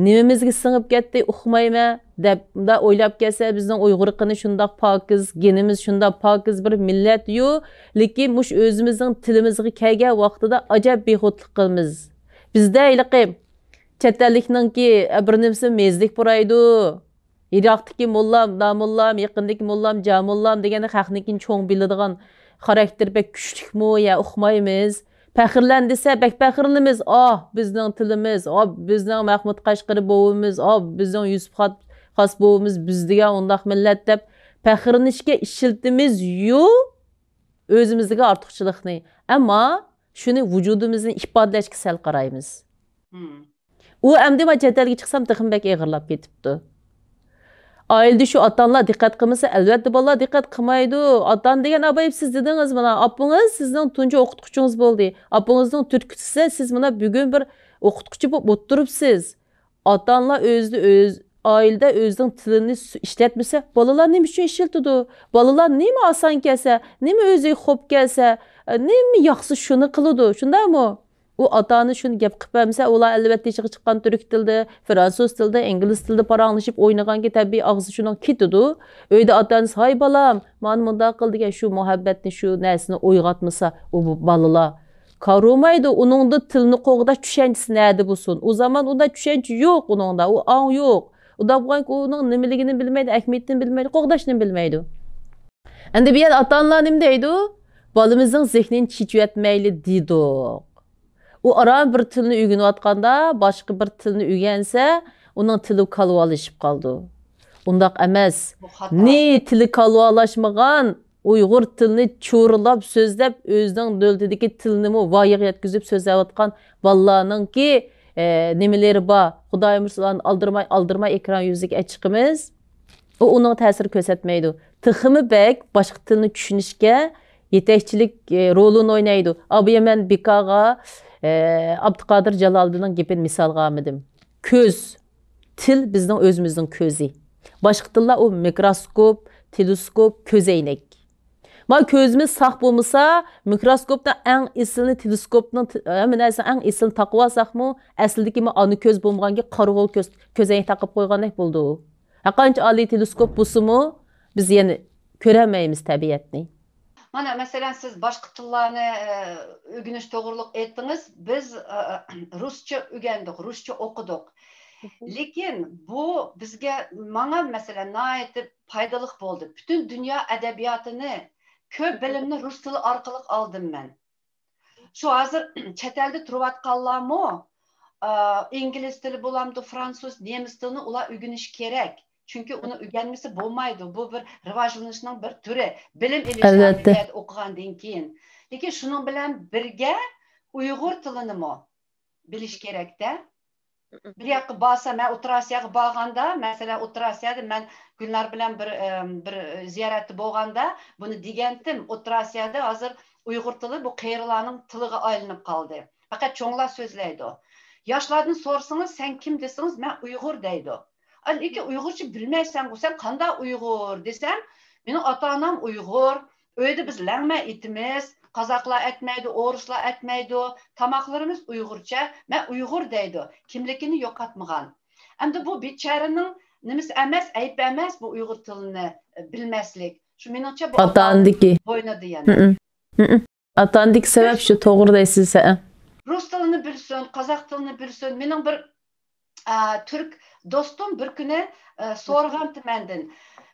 نېمىمىزگە سىڭىپ كەتتى، ئۇقمايمەن دەپ، مۇنداق ئويلاپ كەلسە، بىزنىڭ ئۇيغۇر قېنى شۇنداق پاكىز، گېنىمىز شۇنداق پاكىز بىر مىللەت-يۇ، لېكىن مۇشۇ ئۆزىمىزنىڭ تىلىمىزغا كەلگەن ۋاقتىدا ئاجايىپ بىخۇدلۇق قىلىمىز. بىزدە ھېلىقى چەت ئەللىكنىڭكى، ئە، بىر نېمىسى مېزىلىك پۇرايدۇ. يىراقتىكى موللام، داموللام، يېقىندىكى موللام، جاموللام دېگەندە خەقنىڭكىنى چوڭ بىلىدىغان خاراكتېر بەك كۈچلۈكمۇ يا ئۇقمايمىز. پەخىرلەن دېسە بەك پەخىرلىنىمىز. ئاھ، بىزنىڭ تىلىمىز، ئاھ، بىزنىڭ مەخمۇت قەشقىرى بوۋىمىز، ئاھ، بىزنىڭ يۈسۈپ خا-، خاس بوۋىمىز بىز دېگەن ئۇنداق مىللەت دەپ پەخىرلىنىشكە ئىشلىتىمىز-يۇ ئۆزىمىزدىكى ئارتۇقچىلىقنى. ئەمما شۇنى ۋۇجۇدىمىزنى ئىپادىلەشكە سەل قارايمىز. مم. ئۇ ئەمدى مانا چەت ئەلگە چىقسام تېخىمۇ بەك ئېغىرلاپ كېتىپتۇ. ئائىلىدە شۇ ئاتا-ئانىلار دىققەت قىلمىسا، ئەلۋەتتە بالىلار دىققەت قىلمايدۇ. ئاتا-ئانا دېگەن ئابايىم سىز دېدىڭىز مانا، ئاپىڭىز سىزنىڭ تۇنجى ئوقۇتقۇچىڭىز بولدى. ئاپىڭىزنىڭ تۈرتكىسى سىز مانا بۈگۈن بىر ئوقۇتقۇچى بولۇپ ئولتۇرۇپسىز. ئاتا-ئانىلار ئۆزىدە ئۆز، ئائىلىدە ئۆزىنىڭ تىلىنى سۇ-، ئىشلەتمىسە، بالىلار نېمە ئۈچۈن ئىشلىتىدۇ؟ بالىلار نېمە ئاسان كەلسە، نېمە ئۆزىگە خوپ كەلسە، نېمە ياخشى شۇنى قىلىدۇ، شۇنداقمۇ؟ ئۇ ئاتا-ئانا شۇنى گەپ قىلىپ بەرمىسە، ئۇلار ئەلۋەتتە يېشىغا چىققان تۈرك تىلىدا، فرانسۇز تىلىدا، ئىنگلىز تىلىدا پاراڭلىشىپ ئوينىغانكى تەبىئىي ئاغزى شۇنىڭ كېتىدۇ. ئۆيدە ئاتا-ئانىسى، «ھاي بالام، مانا مۇنداق قىل» دېگەن شۇ مۇھەببەتنى، شۇ نەرسىنى ئويغاتمىسا، ئۇ بۇ بالىلار كارىمايدۇ. ئۇنىڭدا تىلنى قوغداش چۈشەنچىسى نەدە بولسۇن؟ ئۇ زامان ئۇنداق چۈشەنچە يوق ئۇنىڭدا، ئۇ ئاڭ يوق. ئۇنداق بولغانكى ئۇنىڭ نېمىلىكىنى بىلمەيدۇ، ئەھمىيىتىنى بىلمەيدۇ، قوغداشنى بىلمەيدۇ. ئەمدى بۇ يەردە ئاتا-ئانىلار نېمە دەيدۇ؟ «بالىمىزنىڭ زېھنىنى چېچىۋەتمەيلى» دېدۇق. ئۇ ئاران بىر تىلنى ئۆگىنىۋاتقاندا، باشقا بىر تىلنى ئۆگەنسە، ئۇنىڭ تىلى كالۋالىشىپ قالىدۇ. ئۇنداق ئەمەس. بۇ خاتا. نى تىلى كالۋالاشمىغان، ئۇيغۇر تىلىنى چۇرۇلاپ سۆزلەپ، ئۆزىنىڭ دۆلىتىدىكى تىلنىمۇ ۋايىغا يەتكۈزۈپ سۆزلەۋاتقان بالىلارنىڭكى، ئە، نېمىلىرى بار. خۇدايىم ئۇلارنى ئالدىرماي، ئالدىرماي ئېكران يۈزىگە چىقىمىز. ئۇ ئۇنىڭغا تەسىر كۆرسەتمەيدۇ. تېخىمۇ بەك باشقا تىلنى چۈشىنىشكە يېتەكچىلىك، ئە، رولىنى ئوينايدۇ. ئابىيەمەن بىكاغا، ئە، ئابدۇقادىر جالالىدىننىڭ گېپىنى مىسالغا ئالمىدىم. كۆز، تىل بىزنىڭ ئۆزىمىزنىڭ كۆزى. باشقا تىللار ئۇ مىكروسكوپ، تېلېسكوپ، كۆزەينەك. مانا كۆزىمىز ساق بولمىسا، مىكروسكوپنىڭ ئەڭ ئېسىلىنى، تېلېسكوپنىڭ تې-، ھەممە نەرسىنىڭ ئەڭ ئېسىلىنى تاقىۋالساقمۇ، ئەسلىدىكى مانا ئانا كۆز بولمىغانكى قارىغۇ كۆز، كۆزەينەك تاقاپ قويغاندەك بولىدۇ. ھەرقانچە ئالىي تېلېسكوپ بولسىمۇ، بىز يەنە كۆرەلمەيمىز تەبىئەتنى. مانا، مەسىلەن، سىز باشقا تىللارنى، ئە، ئۆگىنىش توغرۇلۇق ئېيتتىڭىز. بىز، ئە، رۇسچە ئۆگەندۇق، رۇسچە ئوقۇدۇق. لېكىن بۇ بىزگە، ماڭا، مەسىلەن، ناھايىتى پايدىلىق بولدى. پۈتۈن دۇنيا ئەدەبىياتىنى، كۆپ بىلىمنى رۇس تىلى ئارقىلىق ئالدىم مەن. شۇ ھازىر چەت ئەلدە تۇرۇۋاتقانلارمۇ، ئا، ئىنگلىز تىلى بولامدۇ، فرانسۇز، نېمىس تىلىنى ئۇلار ئۆگىنىشى كېرەك. چۈنكى ئۇنى ئۆگەنمىسە بولمايدۇ. بۇ بىر راۋاجلىنىشنىڭ بىر تۈرى. بىلىم ئېلىش ئەلۋەتتە. ئەمەلىيەتتە ئوقۇغاندىن كېيىن. لېكىن شۇنىڭ بىلەن بىرگە ئۇيغۇر تىلىنىمۇ بىلىش كېرەكتە. بىر ياققا بارسام، مەن ئوتتۇرا ئاسىياغا بارغاندا، مەسىلەن، ئوتتۇرا ئاسىيادا مەن گۈلنار بىلەن بىر، ئەم، بىر زىيارەتتە بولغاندا بۇنى دېگەنتىم، ئوتتۇرا ئاسىيادا ھازىر ئۇيغۇر تىلى بۇ قېرىلارنىڭ تىلىغا ئايلىنىپ قالدى. پەقەت چوڭلار سۆزلەيدۇ. ياشلاردىن سورىسىڭىز، «سەن كىم؟» دېسىڭىز، «مەن ئۇيغۇر» دەيدۇ. «ئا، لېكىن ئۇيغۇرچە بىلمەيسەنغۇ سەن، قانداق ئۇيغۇر؟» دېسەم، «مېنىڭ ئاتا-ئانام ئۇيغۇر، ئۆيدە بىز لەڭمە ئېتىمىز، قازاقلار ئەتمەيدۇ، ئورۇسلار ئەتمەيدۇ، تاماقلىرىمىز ئۇيغۇرچە، مەن ئۇيغۇر» دەيدۇ. كىملىكىنى يوقاتمىغان. ئەمدى بۇ بىچارىنىڭ نېمىسى ئەمەس، ئەيىبى ئەمەس بۇ ئۇيغۇر تىلىنى بىلمەسلىك. شۇ مېنىڭچە بۇ ئاتا-ئانىدىكى بوينىدا يەنە. ھىم. ھىم. ئاتا-ئانىدىكى سەۋەب شۇ، توغرا دەيسىز، ھە. رۇس تىلىنى بىلسۇن، قازاق تىلىنى بىلسۇن. مېنىڭ بىر، ئا، تۈرك دوستۇم بىر كۈنى، ئا، سورىغانتى مەندىن.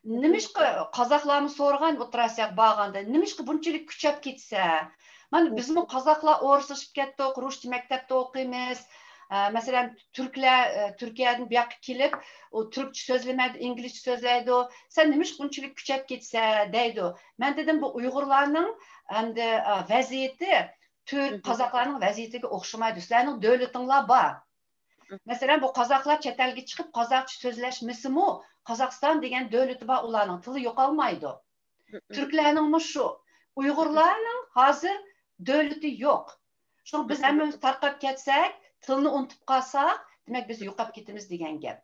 نېمىشقا قازاقلارمۇ سورىغان ئوتتۇرا ئاسىياغا بارغاندا، نېمىشقا بۇنچىلىك كۈچەپ كېتىسە؟ مانا بىزمۇ قازاقلار ئورۇسلىشىپ كەتتۇق، رۇسچە مەكتەپتە ئوقۇيمىز. ئا، مەسىلەن، تۈركلەر، ئا، تۈركىيەدىن بۇ ياققا كېلىپ، ئۇ تۈركچە سۆزلىمەيدۇ، ئىنگلىزچە سۆزلەيدۇ. سەن نېمىشقا بۇنچىلىك كۈچەپ كېتىسە؟ دەيدۇ. مەن دېدىم، بۇ ئۇيغۇرلارنىڭ ئەمدى، ئا، ۋەزىيىتى تۈرك، قازاقلارنىڭ ۋەزىيىتىگە ئوخشىمايدۇ. سىلەرنىڭ دۆلىتىڭلار بار. مەسىلەن، بۇ قازاقلار چەت ئەلگە چىقىپ قازاقچە سۆزلەشمىسىمۇ، قازاقىستان دېگەن دۆلىتى بار ئۇلارنىڭ، تىلى يوقالمايدۇ. تۈركلەرنىڭمۇ شۇ. ئۇيغۇرلارنىڭ ھازىر دۆلىتى يوق. شۇڭا بىز ھەممىمىز تارقاپ كەتسەك، تىلنى ئۇنتۇپ قالساق، دېمەك، بىز يوقاپ كېتىمىز دېگەن گەپ.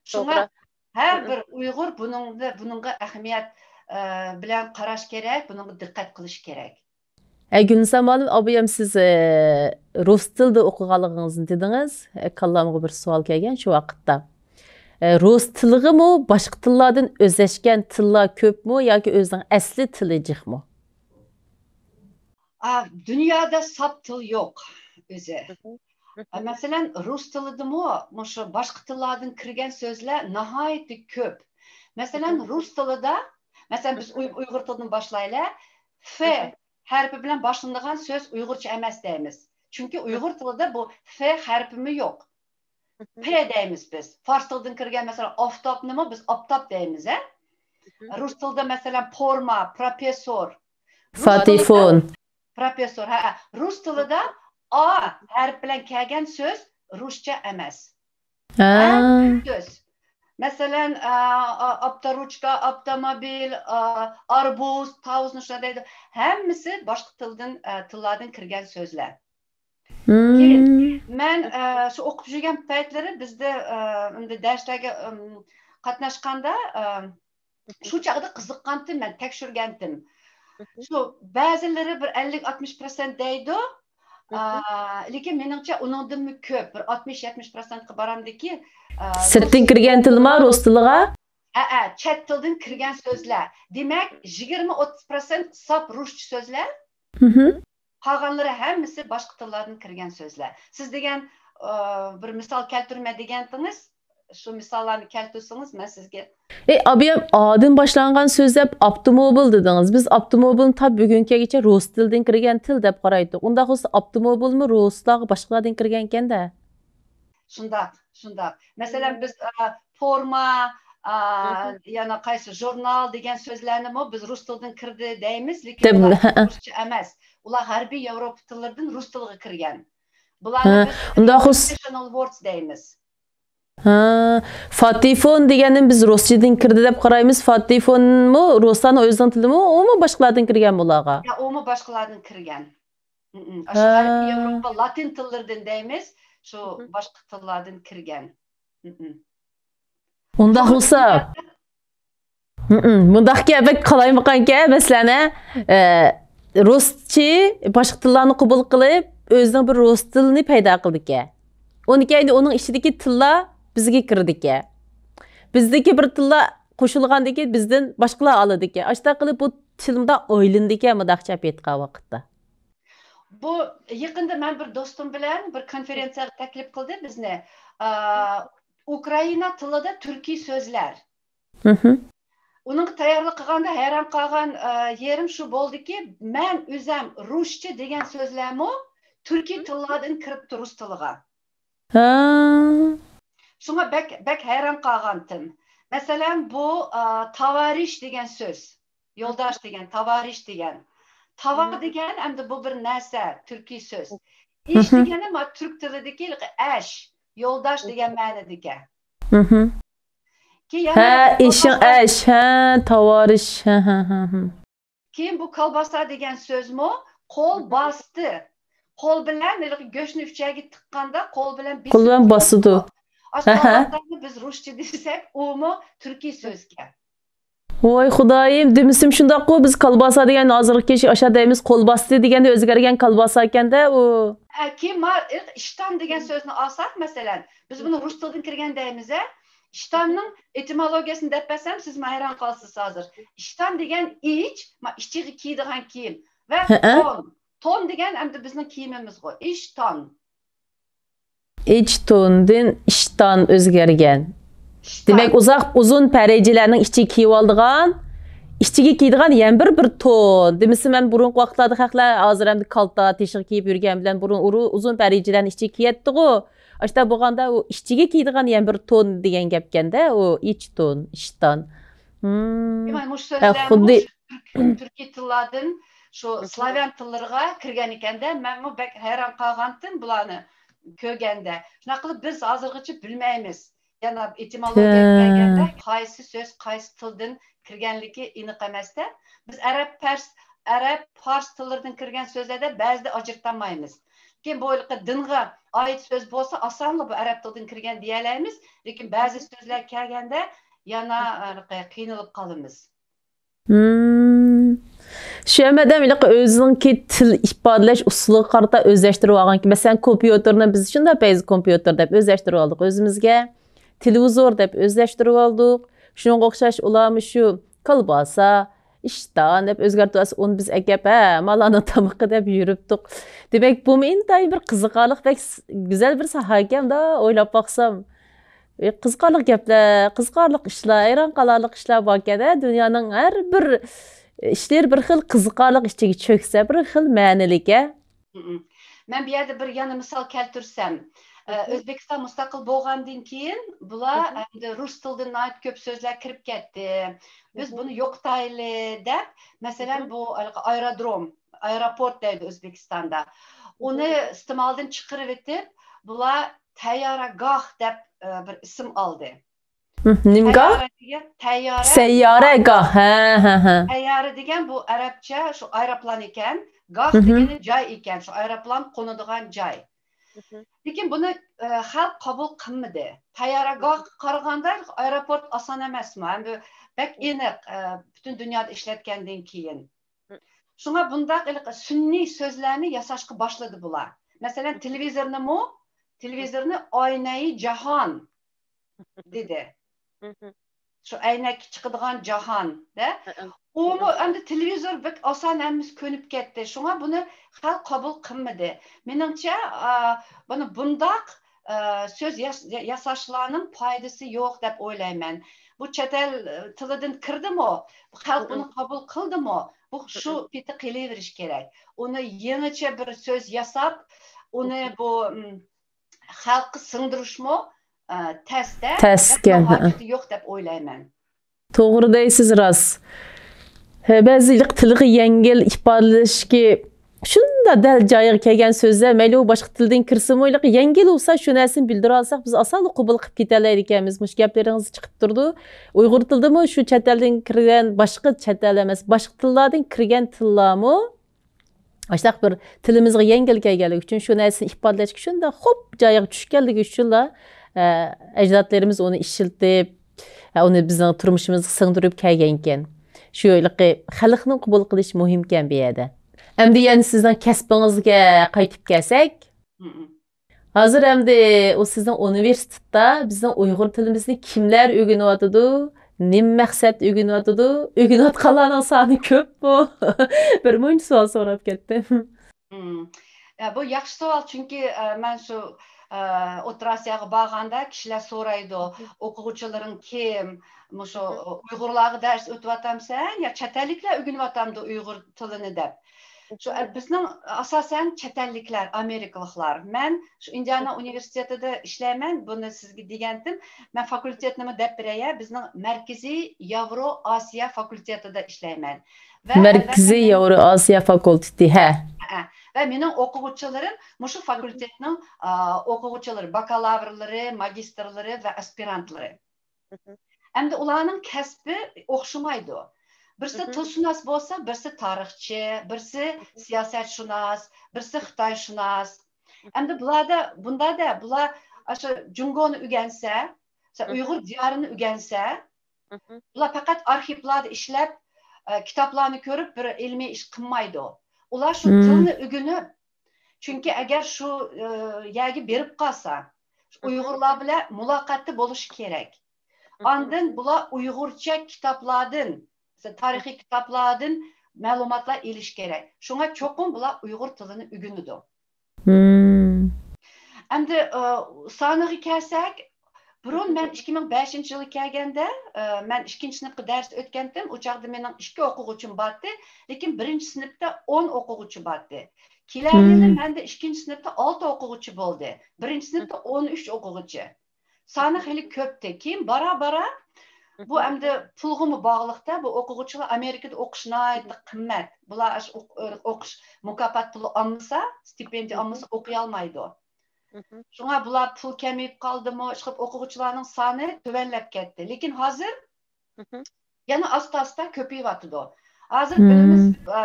شۇڭا توغرا. ھەر بىر ئۇيغۇر بۇنىڭدا، بۇنىڭغا ئەھمىيەت، ئە، بىلەن قاراش كېرەك، بۇنىڭغا دىققەت قىلىش كېرەك. ئە، گۈلنىسا مۇئەللىم، ئابايام سىز، ئە، رۇس تىلىدا ئوقۇغانلىقىڭىزنى دېدىڭىز. ئە، كاللامغا بىر سوئال كەلگەن شۇ ۋاقىتتا. ئە، رۇس تىلىغىمۇ باشقا تىللاردىن ئۆزلەشكەن تىللار كۆپمۇ ياكى ئۆزىنىڭ ئەسلى تىلى جىقمۇ؟ ئا، دۇنيادا ساپ تىل يوق ئۆزى. ئا، مەسىلەن، رۇس تىلىدىمۇ مۇشۇ باشقا تىللاردىن كىرگەن سۆزلەر ناھايىتى كۆپ. مەسىلەن، رۇس تىلىدا، مەسىلەن، بىز ئۇي-، ئۇيغۇر تىلىدىن باشلايلى. ف ھەرپى بىلەن باشلىنىدىغان سۆز ئۇيغۇرچە ئەمەس دەيمىز. چۈنكى ئۇيغۇر تىلىدا بۇ ف ھەرپىمۇ يوق. پ دەيمىز بىز. فارس تىلىدىن كىرگەن، مەسىلەن، ئافتابنىمۇ بىز ئاپتاپ دەيمىز، ھە؟ رۇس تىلىدا، مەسىلەن، پورما، پروفېسسور. رۇس تىلىدا پاتېفون. پروفېسسور، ھە، ھە. رۇس تىلىدا ئا ھەرپ بىلەن كەلگەن سۆز رۇسچە ئەمەس. ھە. ھەممە سۆز. مەسىلەن، ئا، ئا، ئاپتاروچكا، ئاپتوموبىل، ئا، ئاربۇز، تاۋۇزنى شۇنداق دەيدۇ. ھەممىسى باشقا تىلدىن، ئا، تىللاردىن كىرگەن سۆزلەر. كېيىن مەن، ئە، شۇ ئوقۇپ يۈرگەن پەيتلىرى بىزدە، ئە، ئەمدى دەرسلەرگە، ئەم، قاتناشقاندا، ئە، شۇ چاغدا قىزىققانتىم مەن، تەكشۈرگەنتىم. شۇ بەزىلىرى بىر ئەللىك، ئاتمىش پىرسەنت دەيدۇ. ئە، لېكىن مېنىڭچە ئۇنىڭدىنمۇ كۆپ، بىر ئاتمىش، يەتمىش پىرسەنتقا بارامدىكى، ئە، سىرتتىن كىرگەن تىلما رۇس تىلىغا؟ ھەئە، چەت تىلدىن كىرگەن سۆزلەر. دېمەك، يىگىرمە، ئوتتۇز پىرسەنت ساپ رۇسچە سۆزلەر. قالغانلىرى ھەممىسى باشقا تىللاردىن كىرگەن سۆزلەر. سىز دېگەن، ئى، بىر مىسال كەلتۈرمە دېگەنتىڭىز، شۇ مىساللارنى كەلتۈرسىڭىز، مەن سىزگە. ئى، ئابىيام، ئادىن باشلانغان سۆز دەپ ئاپتوموبىل دېدىڭىز. بىز ئاپتوموبىلنى تاپ بۈگۈنگىچە رۇس تىلىدىن كىرگەن تىل دەپ قارايتتۇق. ئۇنداق بولسا ئاپتوموبىلمۇ رۇسلارغا باشقىلاردىن كىرگەنكەن-دە. شۇنداق، شۇنداق. مەسىلەن، بىز، ئا، پورما، ئا، يەنە قايسى ژۇرنال دېگەن سۆزلەرنىمۇ بىز رۇس تىلىدىن كىردى دەيمىز، لېكىن ئۇلار رۇسچە ئەمەس. ئۇلار غەربىي ياۋروپا تىللىرىدىن رۇس تىلىغا كىرگەن. بۇلارنى بىز international words دەيمىز. ھە، فاتېفون دېگەننى بىز رۇسچىدىن كىردى دەپ قارايمىز. فاتېفونمۇ رۇسلارنىڭ ئۆزىنىڭ تىلىمۇ، ئۇمۇ باشقىلاردىن كىرگەنمۇ ئۇلارغا؟ يا، ئۇمۇ باشقىلاردىن كىرگەن. ئاشۇ غەربىي ياۋروپا لاتىن تىللىرىدىن دەيمىز، شۇ باشقا تىللاردىن كىرگەن. ئۇنداق بولسا، مۇنداقكەن، بەك قالايمىقانكەن، مەسىلەن، ئە، رۇسچە باشقا تىللارنى قوبۇل قىلىپ، ئۆزىنىڭ بىر رۇس تىلىنى پەيدا قىلدىكەن. ئۇنىڭ كەينى ئۇنىڭ ئىچىدىكى تىللار بىزگە كىرىدىكەن. بىزدىكى بىر تىللار قوشۇلغاندىكىن بىزدىن باشقىلار ئالىدىكەن. ئاشۇنداق قىلىپ بۇ تىل مۇنداق ئايلىنىدىكەن، مۇنداقچە ئېيتقان ۋاقىتتا. بۇ يېقىندا مەن بىر دوستۇم بىلەن بىر كونفېرېنسىيەگە تەكلىپ قىلدى بىزنى. ئا، ئۇكرائىنا تىلىدا تۈركىي سۆزلەر. ئۇنىڭغا تەييارلىق قىلغاندا ھەيران قالغان، ئا، يېرىم شۇ بولدىكى، مەن ئۆزەم رۇسچە دېگەن سۆزلەرمۇ تۈركىي تىللاردىن كىرىپتۇ رۇس تىلىغا. ھە. شۇڭا بەك، بەك ھەيران قالغانتىم. مەسىلەن، بۇ، ئا، تاۋارىش دېگەن سۆز. يولداش دېگەن، تاۋارىش دېگەن. تاۋار دېگەن ئەمدى بۇ بىر نەرسە، تۈركىي سۆز. ئىش دېگەننى ما تۈرك تىلىدىكى ئەش، يولداش دېگەن مەنىدىكەن. كېيىن يەنە ھە، بىر ئىشىڭ كالباسا. ئەش، ھە، تاۋارىش، ھە، ھە، ھە، ھە. كېيىن بۇ كالباسا دېگەن سۆزمۇ قول باستى. قول بىلەن ھېلىقى گۆشنى ئۈچەيگە تىققاندا قول بىلەن قول بىلەن بېسىدۇ. باسىدۇ. ئاشۇ ھە، ھە. كالباسانى بىز رۇسچە دېسەك، ئۇمۇ تۈركىي سۆزكەن. ۋاي خۇدايىم، دېمىسىم شۇنداققۇ، بىز كالباسا دېگەن ھازىرقى كىشى ئاشا دەيمىز، قول باستى دېگەندە ئۆزگەرگەن كالباسا ئىكەندە ئۇ. ھە، كېيىن ما-، ئىشتان دېگەن سۆزنى ئالساق، مەسىلەن، بىز بۇنى رۇس تىلىدىن كىرگەن دەيمىز-ە. ئىشتاننىڭ ئېتىمولوگىيەسىنى دەپ بەرسەم، سىز ھەيران قالىسىز ھازىر. ئىشتان دېگەن ئىچ، ما-، ئىچىگە كىيىدىغان كىيىم ۋە ھەئە. تون. تون دېگەن ئەمدى بىزنىڭ كىيىمىمىزغۇ. ئىشتان. ئىچ توندىن ئىشتان ئۆزگەرگەن. ئىشتان. دېمەك، ئۇزاق، ئۇزۇن پەرىجىلەرنىڭ ئىچىگە كىيىۋالىدىغان، ئىچىگە كىيىدىغان يەنە بىر، بىر تون. دېمىسە، مەن بۇرۇنقى ۋاقىتلاردا خەقلەر ھازىر ئەمدى كالتا، تېشىغا كىيىپ يۈرگەن بىلەن بۇرۇن ئۇرۇ-، ئۇزۇن پەرىجىلەرنىڭ ئىچىگە كىيەتتىغۇ. ئاشۇنداق بولغاندا، ئۇ ئىچىگە كىيىدىغان يەنە بىر تون دېگەن گەپكەندە، ئۇ ئىچ تون، ئىشتان. ھىم. دېمەك، مۇشۇ ھە، سۆزلەرمۇ خۇددى شۇ تۈرك-، تۈركىي تىللاردىن شۇ سلاۋيان تىللىرىغا كىرگەن ئىكەندە، مەنمۇ بەك ھەيران قالغانتىم بۇلارنى كۆرگەندە. شۇنداق قىلىپ بىز ھازىرغىچە بىلمەيمىز. يەنە ئېتىمولوگىيەگە كەلگەندە، ھە. قايسى سۆز قايسى تىلدىن كىرگەنلىكى ئېنىق ئەمەستە. بىز ئەرەب، پەرس، ئەرەب، پارس تىللىرىدىن كىرگەن سۆزلەردە بەزىدە ئاجرىتالمايمىز. لېكىن بۇ ھېلىقى دىنغا ئائىت سۆز بولسا ئاسانلا بۇ ئەرەب تىلىدىن كىرگەن دېيەلەيمىز. لېكىن بەزى سۆزلەر كەلگەندە يەنە ھېلىقى قىينىلىپ قالىمىز. ھىم. شۇ ھەممە ئادەم ھېلىقى ئۆزىنىڭكى تىل ئىپادىلەش ئۇسۇلىغا قارىتا ئۆزلەشتۈرۈۋالغانكەن. مەسىلەن، كومپيۇتېرنى بىز شۇنداق پەيزى كومپيۇتېر دەپ ئۆزلەشتۈرۈۋالدۇق ئۆزىمىزگە. تېلېۋىزور دەپ ئۆزلەشتۈرۈۋالدۇق. شۇنىڭغا ئوخشاش ئۇلارمۇ شۇ كالباسا، ئىشتان دەپ ئۆزگەرتىۋالسا، ئۇنى بىز ئەكەپ، ھە، مالارنىڭ تامىقى دەپ يۈرۈپتۇق. دېمەك، بۇمۇ ئىنتايىن بىر قىزىقارلىق، بەك س-، گۈزەل بىر ساھەكەن-دە، ئويلاپ باقسام. ئى، قىزىقارلىق گەپلەر، قىزىقارلىق ئىشلار، ھەيران قالارلىق ئىشلار باركەن-ھە، دۇنيانىڭ ھەر بىر ئىشلىرى بىر خىل قىزىقارلىق ئىچىگە چۆكسە، بىر خىل مەنىلىك-ھە. مم. مەن بۇ يەردە بىر يەنە مىسال كەلتۈرسەم، ئە، مم. ئۆزبېكىستان مۇستەقىل بولغاندىن كېيىن بۇلار مم. ئەمدى رۇس تىلىدىن ناھايىتى كۆپ سۆزلەر كىرىپ كەتتى. بىز مم. بۇنى يوقىتايلى دەپ، مەسىلەن، مم. بۇ ئايرودروم، ئايروپورت دەيدۇ ئۆزبېكىستاندا. ئۇنى مم. ئىستېمالدىن چىقىرىۋېتىپ، بۇلار تەييارەگاھ دەپ، ئە، بىر ئىسىم ئالدى. مم، نېمىگاھ؟ تەييارە دېگەن، تەييارە. سەييارەگاھ. ھە، ھە، ھە. تەييارە دېگەن بۇ ئەرەبچە شۇ ئايروپىلان ئىكەن. گاھ مم. دېگىنى جاي ئىكەن، شۇ ئايروپىلان قونىدىغان جاي. مم. لېكىن بۇنى، ئە، خەلق قوبۇل قىلمىدى. تەييارەگاھقا قارىغاندا ئايروپورت ئاسان ئەمەسمۇ؟ ھەم بۇ بەك مم. ئېنىق، ئە، پۈتۈن دۇنيادا ئىشلەتكەندىن كېيىن. مم. شۇڭا بۇنداق ھېلىقى سۈنئىي سۆزلەرنى ياساشقا باشلىدى بۇلار. مەسىلەن، مم. تېلېۋىزورنىمۇ، تېلېۋىزورنى ئاينەي جاھان دېدى. مم. شۇ ئەينەككە چىقىدىغان جاھان دە. ھە، ھە. ئۇمۇ ئەمدى تېلېۋىزور بەك ئاسان ھەممىسى كۆنۈپ كەتتى. شۇڭا بۇنى خەلق قوبۇل قىلمىدى. مېنىڭچە، ئا، بۇنى بۇنداق، ئا، سۆز ياس-، ياساشلارنىڭ پايدىسى يوق دەپ ئويلايمەن. بۇ چەت ئەل، ئا، تىلىدىن كىردىمۇ، خەلق بۇنى قوبۇل قىلدىمۇ، بۇ شۇ پېتى قېلىۋېرىشى كېرەك. ئۇنى يېڭىچە بىر سۆز ياساپ، ئۇنى بۇ، م، خەلققە سىڭدۈرۈشمۇ، ئە، تەستە، تەسكەن، ھە. ھاجىتى يوق دەپ ئويلايمەن. توغرا دەيسىز، راست. ھە، بەزى تىلغا يەڭگىل ئىپادىلىشىكى شۇنداق دەل جايىغا كەلگەن سۆزلەر، مەيلى ئۇ باشقا تىلدىن كىرسىمۇ، يەڭگىل بولسا شۇ نەرسىنى بىلدۈرۈۋالساق، بىز ئاسانلا قوبۇل قىلىپ كېتەلەيدىكەنمىز. مۇشۇ گەپلىرىڭىز چىقىپ تۇرىدۇ. ئۇيغۇر تىلىدىمۇ شۇ چەت ئەلدىن كىرگەن، باشقا چەت ئەل ئەمەس، باشقا تىللاردىن كىرگەن تىللارمۇ ئاشۇنداق بىر تىلىمىزغا يەڭگىل كەلگەنلىكى ئۈچۈن، شۇ نەرسىنى ئىپادىلەشكە شۇنداق خوپ جايىغا چۈشكەنلىكى ئۈچۈنلا، ئە، ئەجدادلىرىمىز ئۇنى ئىشلىتىپ، ئە، ئۇنى بىزنىڭ تۇرمۇشىمىزغا سىڭدۈرۈپ كەلگەنكەن. شۇ ھېلىقى خەلقنىڭ قوبۇل قىلىشى مۇھىمكەن بۇ يەردە. ئەمدى يەنە سىزنىڭ كەسپىڭىزگە قايتىپ كەلسەك، مم. ھازىر ئەمدى ئۇ سىزنىڭ ئۇنىۋېرسىتېتتا بىزنىڭ ئۇيغۇر تىلىمىزنى كىملەر ئۆگىنىۋاتىدۇ؟ نېمە مەقسەتتە ئۆگىنىۋاتىدۇ؟ ئۆگىنىۋاتقانلارنىڭ سانى كۆپمۇ؟ بىر مۇنچە سوئال سوراپ كەتتىم. مم. ئە، بۇ ياخشى سوئال، چۈنكى، ئە، مەن شۇ، ئە، ئوتتۇرا ئاسىياغا بارغاندا كىشىلەر سورايدۇ، مم. «ئوقۇغۇچىلىرىڭ كىم؟ مۇشۇ مم. ئۇيغۇرلارغا دەرس ئۆتۈۋاتامسەن يا چەت ئەللىكلەر ئۆگىنىۋاتامدۇ ئۇيغۇر تىلىنى؟» دەپ. شۇ، ئە، بىزنىڭ ئاساسەن چەت ئەللىكلەر، ئامېرىكىلىقلار. مەن شۇ ئىندىانا ئۇنىۋېرسىتېتىدا ئىشلەيمەن، بۇنى سىزگە دېگەنتىم. مەن فاكۇلتېتنىمۇ دەپ بېرەي، بىزنىڭ مەركىزىي ياۋرو ئاسىيا فاكۇلتېتىدا ئىشلەيمەن. ۋە مەركىزىي ئەلۋەتتە مەن ياۋرو ئاسىيا فاكۇلتېتى، ھە. ھە، ۋە مېنىڭ ئوقۇغۇچىلىرىم مۇشۇ فاكۇلتېتنىڭ، ئا، ئوقۇغۇچىلىرى، باكالاۋرلىرى، ماگىستىرلىرى ۋە ئاسپىرانتلىرى. ئەمدى ئۇلارنىڭ كەسپى ئوخشىمايدۇ. بىرسى تىلشۇناس بولسا، بىرسى تارىخچى، بىرسى سىياسەتشۇناس، بىرسى خىتايشۇناس. ئەمدى بۇلاردا، بۇندادا بۇلار ئاشۇ جۇڭگونى ئۆگەنسە، مەسىلەن، ئۇيغۇر دىيارىنى ئۆگەنسە، بۇلار پەقەت ئارخىپلاردا ئىشلەپ، ئە، كىتابلارنى كۆرۈپ بىر ئىلمىي ئىش قىلمايدۇ. ئۇلار شۇ تىلنى ئۆگىنىپ، چۈنكى ئەگەر شۇ، ئە، يەرگە بېرىپ قالسا، ئۇيغۇرلار بىلەن مۇلاقاتتا بولۇشى كېرەك. ئاندىن بۇلار ئۇيغۇرچە كىتابلاردىن، تارىخىي كىتابلاردىن مەلۇماتلار ئېلىش كېرەك. شۇڭا چوقۇم بۇلار ئۇيغۇر تىلىنى ئۆگىنىدۇ. ئەمدى، ئە، سانىغا كەلسەك، بۇرۇن مەن ئىككى مىڭ بەشىنچى يىلى كەلگەندە، ئە، مەن ئىككىنچى سىنىپقا دەرس ئۆتكەنتىم. ئۇ چاغدا مېنىڭ ئىككى ئوقۇغۇچىم بارتى، لېكىن بىرىنچى سىنىپتا ئون ئوقۇغۇچى بارتى. كېلەر يىلى مەندە ئىككىنچى سىنىپتا ئالتە ئوقۇغۇچى بولدى. بىرىنچى سىنىپتا ئون ئۈچ ئوقۇغۇچى. سانى خېلى كۆپتى. كېيىن بارا-بارا بۇ ئەمدى پۇلغىمۇ باغلىقتا. بۇ ئوقۇغۇچىلار ئامېرىكىدا ئوقۇش ناھايىتى قىممەت. بۇلار ئاشۇ ئوق-، ئوقۇش مۇكاپات پۇلى ئالمىسا، ستىپېندىيە ئالمىسا ئوقۇيالمايدۇ. شۇڭا بۇلار پۇل كەمىيىپ قالدىمۇ، ئىشقىلىپ ئوقۇغۇچىلارنىڭ سانى تۆۋەنلەپ كەتتى. لېكىن ھازىر يەنە ئاستا-ئاستا كۆپىيىۋاتىدۇ. ھازىر بىلىمىز، ئە،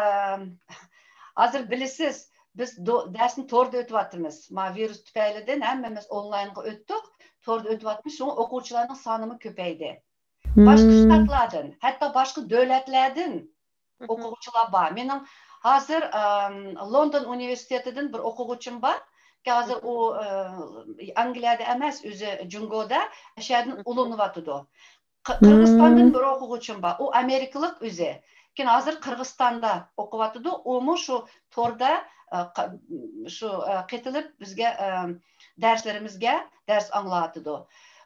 ھازىر بىلىسىز، بىز دو-، دەرسنى توردا ئۆتۈۋاتىمىز. ما ۋىرۇس تۈپەيلىدىن ھەممىمىز ئونلاينغا ئۆتتۇق، توردا ئۆتۈۋاتىمىز. شۇڭا ئوقۇغۇچىلارنىڭ سانىمۇ كۆپەيدى. باشقا شتاتلاردىن، ھەتتا باشقا دۆلەتلەردىن ئوقۇغۇچىلار بار. مېنىڭ ھازىر، ئەم، لوندون ئۇنىۋېرسىتېتىدىن بىر ئوقۇغۇچىم بار. ھازىر ئۇ، ئە، ئانگلىيەدە ئەمەس، ئۆزى جۇڭگودا، ئەشەدىن ئۇلىنىۋاتىدۇ. قى-، قىرغىزىستاندىن بىر ئوقۇغۇچىم بار. ئۇ ئامېرىكىلىق ئۆزى. لېكىن ھازىر قىرغىزىستاندا ئوقۇۋاتىدۇ. ئۇمۇ شۇ توردا، ئە، قا-، شۇ، ئە، قېتىلىپ بىزگە، ئە، دەرسلىرىمىزگە دەرس ئاڭلاۋاتىدۇ.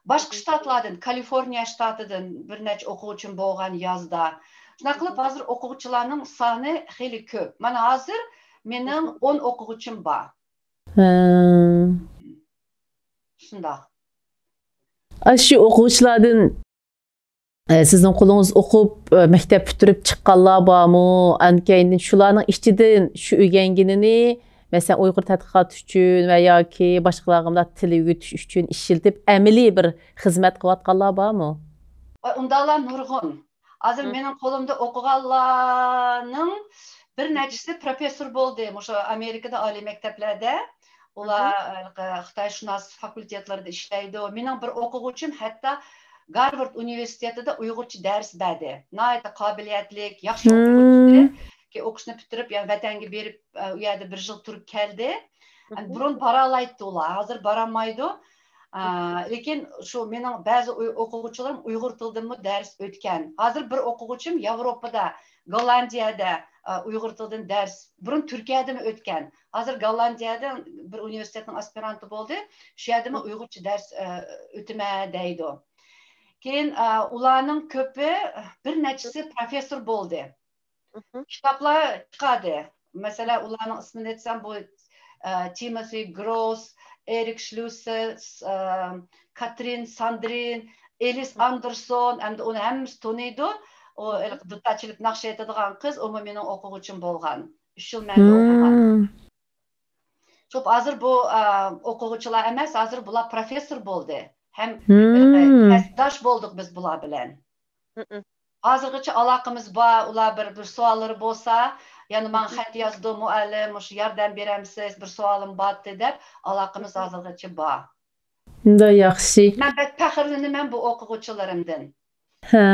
باشقا شتاتلاردىن، كالىفورنىيە شتاتىدىن بىر نەچچە ئوقۇغۇچىم بولغان يازدا. شۇنداق قىلىپ ھازىر ئوقۇغۇچىلارنىڭ سانى خېلى كۆپ. مانا ھازىر مېنىڭ ئون ئوقۇغۇچىم بار. ھە. شۇنداق. ئاشۇ ئوقۇغۇچىلاردىن، ئە، سىزنىڭ قولىڭىز ئوقۇپ، ئە، مەكتەپ پۈتتۈرۈپ چىققانلار بارمۇ؟ ئاندىن كېيىن شۇلارنىڭ ئىچىدىن شۇ ئۆگەنگىنىنى، مەسىلەن، ئۇيغۇر تەتقىقات ئۈچۈن ۋە ياكى باشقىلارغا مۇنداق تىل ئۆگىتىش ئۈچۈن ئىشلىتىپ، ئەمەلىي بىر خىزمەت قىلىۋاتقانلار بارمۇ؟ ۋاي، ئۇنداقلار نۇرغۇن. ھازىر مېنىڭ قولۇمدا ئوقۇغانلارنىڭ بىر نەچچىسى پروفېسسور بولدى، مۇشۇ ئامېرىكىدا ئالىي مەكتەپلەردە. ئۇلار، ئە، خىتايشۇناس فاكۇلتېتلىرىدا ئىشلەيدۇ. مېنىڭ بىر ئوقۇغۇچىم ھەتتا گارۋارد ئۇنىۋېرسىتېتىدا ئۇيغۇرچە دەرس بەردى. ناھايىتى قابىلىيەتلىك، ياخشى ئوقۇغۇچى. كېيىن ئوقۇشنى پۈتتۈرۈپ، يەنە ۋەتەنگە بېرىپ، ئە، ئۇ يەردە بىر يىل تۇرۇپ كەلدى. يەنى بۇرۇن بارالمايتتى ئۇلار، ھازىر بارالمايدۇ. ئا، لېكىن شۇ مېنىڭ بەزى ئۇي-، ئوقۇغۇچىلىرىم ئۇيغۇر تىلىدىنمۇ دەرس ئۆتكەن. ھازىر بىر ئوقۇغۇچىم ياۋروپادا، گوللاندىيەدە، ئا، ئۇيغۇر تىلىدىن دەرس، بۇرۇن تۈركىيەدىمۇ ئۆتكەن. ھازىر گوللاندىيەدە بىر ئۇنىۋېرسىتېتنىڭ ئاسپىرانتى بولدى. شۇ يەردىمۇ ئۇيغۇرچە دەرس، ئە، ئۆتىمەن دەيدۇ. كېيىن، ئا، ئۇلارنىڭ كۆپى، بىر نەچچىسى پروفېسسور بولدى. كىتابلار چىقاردى. مەسىلەن، ئۇلارنىڭ ئىسمىنى ئېيتسام، بۇ، ئە، تىموتى گروس، ئېرىك شلۇسېر، ئە، كاترىن ساندرىن، ئېلىس ئاندېرسون، ئەمدى ئۇنى ھەممىسى تونۇيدۇ. ئۇ ھېلىقى دۇتار چېلىپ ناخشا ئېيتىدىغان قىز، ئۇمۇ مېنىڭ ئوقۇغۇچىم بولغان. ئۈچ يىل مەندە ئوقۇغان. شۇ ھازىر بۇ، ئە، ئوقۇغۇچىلار ئەمەس، ھازىر بۇلار پروفېسسور بولدى. ھەم ھېلىقى كەسىپداش بولدۇق بىز بۇلار بىلەن. ھازىرغىچە ئالاقىمىز بار. ئۇلار بىر، بىر سوئاللىرى بولسا، يەنە ماڭا خەت يازىدۇ، مۇئەللىم، مۇشۇ ياردەم بېرەمسىز، بىر سوئالىم بارتى دەپ، ئالاقىمىز ھازىرغىچە بار. مۇنداق ياخشى. مەن بەك پەخىرلىنىمەن بۇ ئوقۇغۇچىلىرىمدىن. ھە.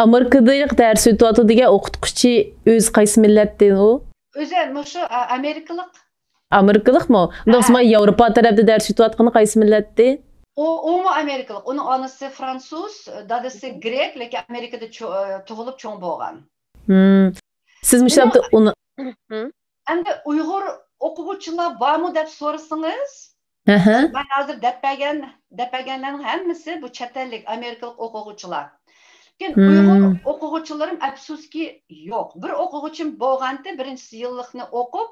ئامېرىكىدا دەرس ئۆتۈۋاتىدۇ دېگەن ئوقۇتقۇچى ئۆزى قايسى مىللەتتىن ئۇ؟ ئۆزى مۇشۇ، ئا، ئامېرىكىلىق. ئامېرىكىلىقمۇ؟ ئۇنداق ھە. ياۋروپا تەرەپتە دەرس ئۆتۈۋاتقىنى قايسى مىللەتتى؟ ئۇ، ئۇمۇ ئامېرىكىلىق. ئۇنىڭ ئانىسى فرانسۇز، دادىسى گرېك، لېكىن ئامېرىكىدا چو-، تۇغۇلۇپ چوڭ بولغان. ھىم. سىز مۇشۇ ئۇنىڭ ئۇنى ھىم. ئەمدى ئۇيغۇر ئوقۇغۇچىلار بارمۇ دەپ سورىسىڭىز، ئەھە. مەن ھازىر دەپ بەرگەن، دەپ بەرگەنلەرنىڭ ھەممىسى بۇ چەت ئەللىك، ئامېرىكىلىق ئوقۇغۇچىلار. لېكىن ئۇيغۇر ئوقۇغۇچىلىرىم ئەپسۇسكى يوق. بىر ئوقۇغۇچىم بولغانتى، بىرىنچى يىللىقنى ئوقۇپ،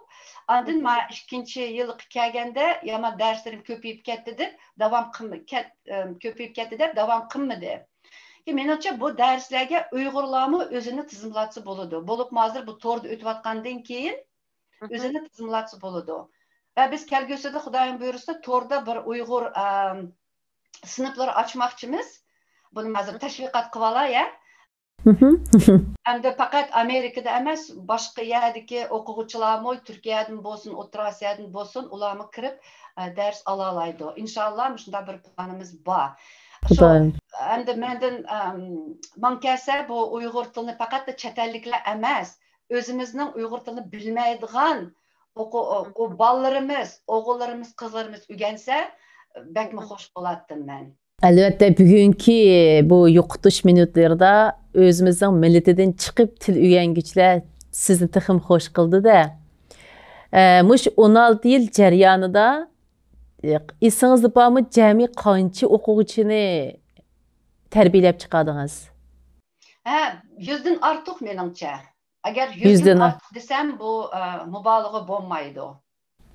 ئاندىن مانا ئىككىنچى يىللىققا كەلگەندە يا مانا دەرسلىرىم كۆپىيىپ كەتتى دەپ داۋام قىلم-، كەت-، ئەم، كۆپىيىپ كەتتى دەپ داۋام قىلمىدى. كېيىن مېنىڭچە بۇ دەرسلەرگە ئۇيغۇرلارمۇ ئۆزىنى تىزىملاتسا بولىدۇ. بولۇپمۇ ھازىر بۇ توردا ئۆتۈۋاتقاندىن كېيىن ئۆزىنى تىزىملاتسا بولىدۇ. ۋە بىز كەلگۈسىدە خۇدايىم بۇيرۇسا توردا بىر ئۇيغۇر، ئەم، سىنىپلىرى ئاچماقچىمىز. بۇنى ھازىر تەشۋىقات قىلىۋالاي، ھە؟ ئەمدى پەقەت ئامېرىكىدا ئەمەس، باشقا يەردىكى ئوقۇغۇچىلارمۇ، تۈركىيەدىن بولسۇن، ئوتتۇرا ئاسىيادىن بولسۇن، ئۇلارمۇ كىرىپ، ئە، دەرس ئالالايدۇ. ئىنشاللا، مۇشۇنداق بىر پىلانىمىز بار. شۇ، خۇدايىم. ئەمدى مەندىن، ئەم، ماڭا كەلسە، بۇ ئۇيغۇر تىلىنى پەقەت چەت ئەللىكلەر ئەمەس، ئۆزىمىزنىڭ ئۇيغۇر تىلىنى بىلمەيدىغان ئوقۇ-، ئۇ بالىلىرىمىز، ئوغۇللىرىمىز، قىزلىرىمىز ئۆگەنسە، بەكمۇ خوش بولاتتىم مەن. ئەلۋەتتە، بۈگۈنكى بۇ يوقىتىش مىنۇتلىرىدا ئۆزىمىزنىڭ مىللىتىدىن چىقىپ تىل ئۆگەنگۈچىلەر سىزنى تېخىمۇ خوش قىلدى-دە. ئە، مۇشۇ ئون ئالتە يىل جەريانىدا، ئە، ئېسىڭىزدە بارمۇ، جەمئىي قانچە ئوقۇغۇچىنى تەربىيەلەپ چىقاردىڭىز؟ ھە، يۈزدىن ئارتۇق مېنىڭچە. ئەگەر يۈزدىن يۈزدىن ئارتۇق دېسەم، بۇ، ئە، مۇبالىغە بولمايدۇ.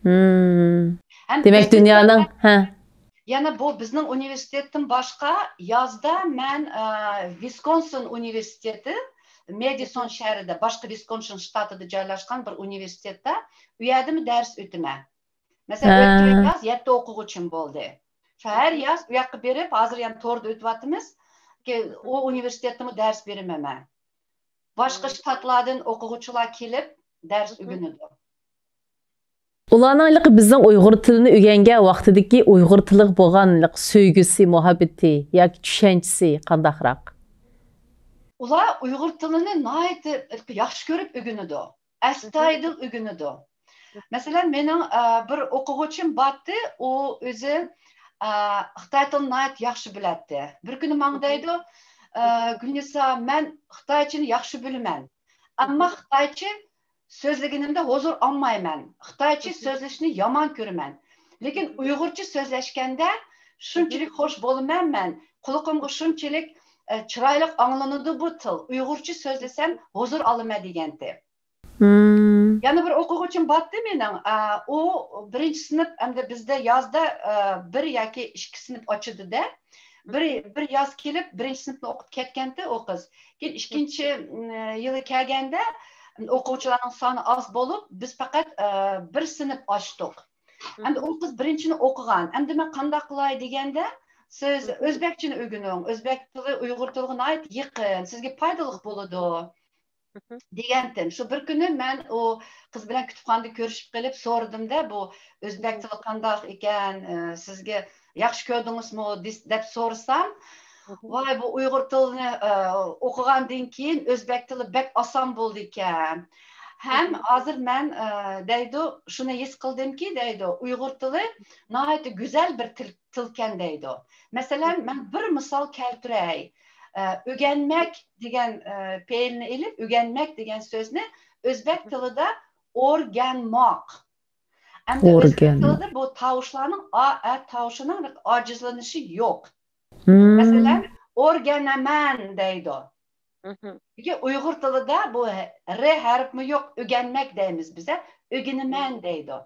ھىم. ھەم دېمەك، ئۆزبېكىستاندا دۇنيانىڭ، ھە. يەنە بۇ بىزنىڭ ئۇنىۋېرسىتېتتىن باشقا يازدا مەن، ئە، ۋىسكونسىن ئۇنىۋېرسىتېتى، مەدىسون شەھىرىدە، باشقا ۋىسكونسىن شتاتىدا جايلاشقان بىر ئۇنىۋېرسىتېتتا، ئۇ يەردىمۇ دەرس ئۆتىمەن. مەسىلەن، ھە. ئۆتكەن ياز يەتتە ئوقۇغۇچىم بولدى. شۇ ھەر ياز ئۇ ياققا بېرىپ، ھازىر يەنە توردا ئۆتۈۋاتىمىز. كى-، ئۇ ئۇنىۋېرسىتېتتىمۇ دەرس بېرىمەن مەن. باشقا شتاتلاردىن ئوقۇغۇچىلار كېلىپ دەرس ئۆگىنىدۇ. ئۇلارنىڭ ھېلىقى بىزنىڭ ئۇيغۇر تىلىنى ئۆگەنگەن ۋاقتىدىكى ئۇيغۇر تىلىغا بولغان ھېلىقى سۆيگۈسى، مۇھەببىتى ياكى چۈشەنچىسى قانداقراق؟ ئۇلار ئۇيغۇر تىلىنى ناھايىتى ياخشى كۆرۈپ ئۆگىنىدۇ. ئەستايىدىل ئۆگىنىدۇ. مەسىلەن، مېنىڭ، ئە، بىر ئوقۇغۇچىم بارتتى، ئۇ ئۆزى، ئە، خىتاي تىلىنى ناھايىتى ياخشى بىلەتتى. بىر كۈنى ماڭا دەيدۇ، ئە، «گۈلنىسا، مەن خىتايچىنى ياخشى بىلىمەن. ئەمما خىتايچە سۆزلىگىنىمدە ھۇزۇر ئالمايمەن. خىتايچە سۆزلەشنى يامان كۆرىمەن. لېكىن ئۇيغۇرچە سۆزلەشكەندە شۇنچىلىك خوش بولىمەن مەن. قۇلىقىمغا شۇنچىلىك، ئە، چىرايلىق ئاڭلىنىدۇ بۇ تىل. ئۇيغۇرچە سۆزلىسەم ھۇزۇر ئالىمەن» دېگەنتى. مم. يەنە بىر ئوقۇغۇچىم بارتتى مېنىڭ. ئە، ئۇ بىرىنچى سىنىپ، ئەمدى بىزدە يازدا، ئە، بىر ياكى ئىككى سىنىپ ئاچىدۇ-دە. بىر، بىر ياز كېلىپ، بىرىنچى سىنىپنى ئوقۇپ كەتكەنتى ئۇ قىز. كېيىن ئىككىنچى، م، يىلى كەلگەندە، ئوقۇغۇچىلارنىڭ سانى ئاز بولۇپ، بىز پەقەت، ئە، بىر سىنىپ ئاچتۇق. ئەمدى ئۇ قىز بىرىنچىنى ئوقۇغان. ئەمدى مەن قانداق قىلاي دېگەندە، سىز ئۆزبەكچىنى ئۆگىنىڭ. ئۆزبەك تىلى ئۇيغۇر تىلىغا ناھايىتى يېقىن. سىزگە پايدىلىق بولىدۇ. دېگەنتىم. شۇ بىر كۈنى مەن ئۇ قىز بىلەن كۇتۇپخانىدا كۆرۈشۈپ قېلىپ سورىدىم-دە، بۇ ئۆزبەك تىلى قانداق ئىكەن، ئە، سىزگە ياخشى كۆردىڭىزمۇ دېس-، دەپ سورىسام، ۋاي، بۇ ئۇيغۇر تىلىنى، ئە، ئوقۇغاندىن كېيىن ئۆزبەك تىلى بەك ئاسان بولدىكەن. ھەم ھازىر مەن، ئە، دەيدۇ، شۇنى ھېس قىلدىمكى، دەيدۇ، ئۇيغۇر تىلى ناھايىتى گۈزەل بىر تىل، تىلكەن دەيدۇ. مەسىلەن، مەن بىر مىسال كەلتۈرەي. ئە، ئۆگەنمەك دېگەن، ئە، پېئىلنى ئېلىپ، ئۆگەنمەك دېگەن سۆزنى ئۆزبەك تىلىدا ئورگەنماق. ئەمدى ئۆزبەك تىلىدا بۇ تاۋۇشلارنىڭ ئا، ئە تاۋۇشىنىڭ ئاجىزلىنىشى يوق. مەسىلەن، ئورگەنەمەن دەيدۇ. لېكىن ئۇيغۇر تىلىدا بۇ ھە-، رې ھەرپمۇ يوق، ئۆگەنمەك دەيمىز بىز، ھە؟ ئۆگىنىمەن دەيدۇ.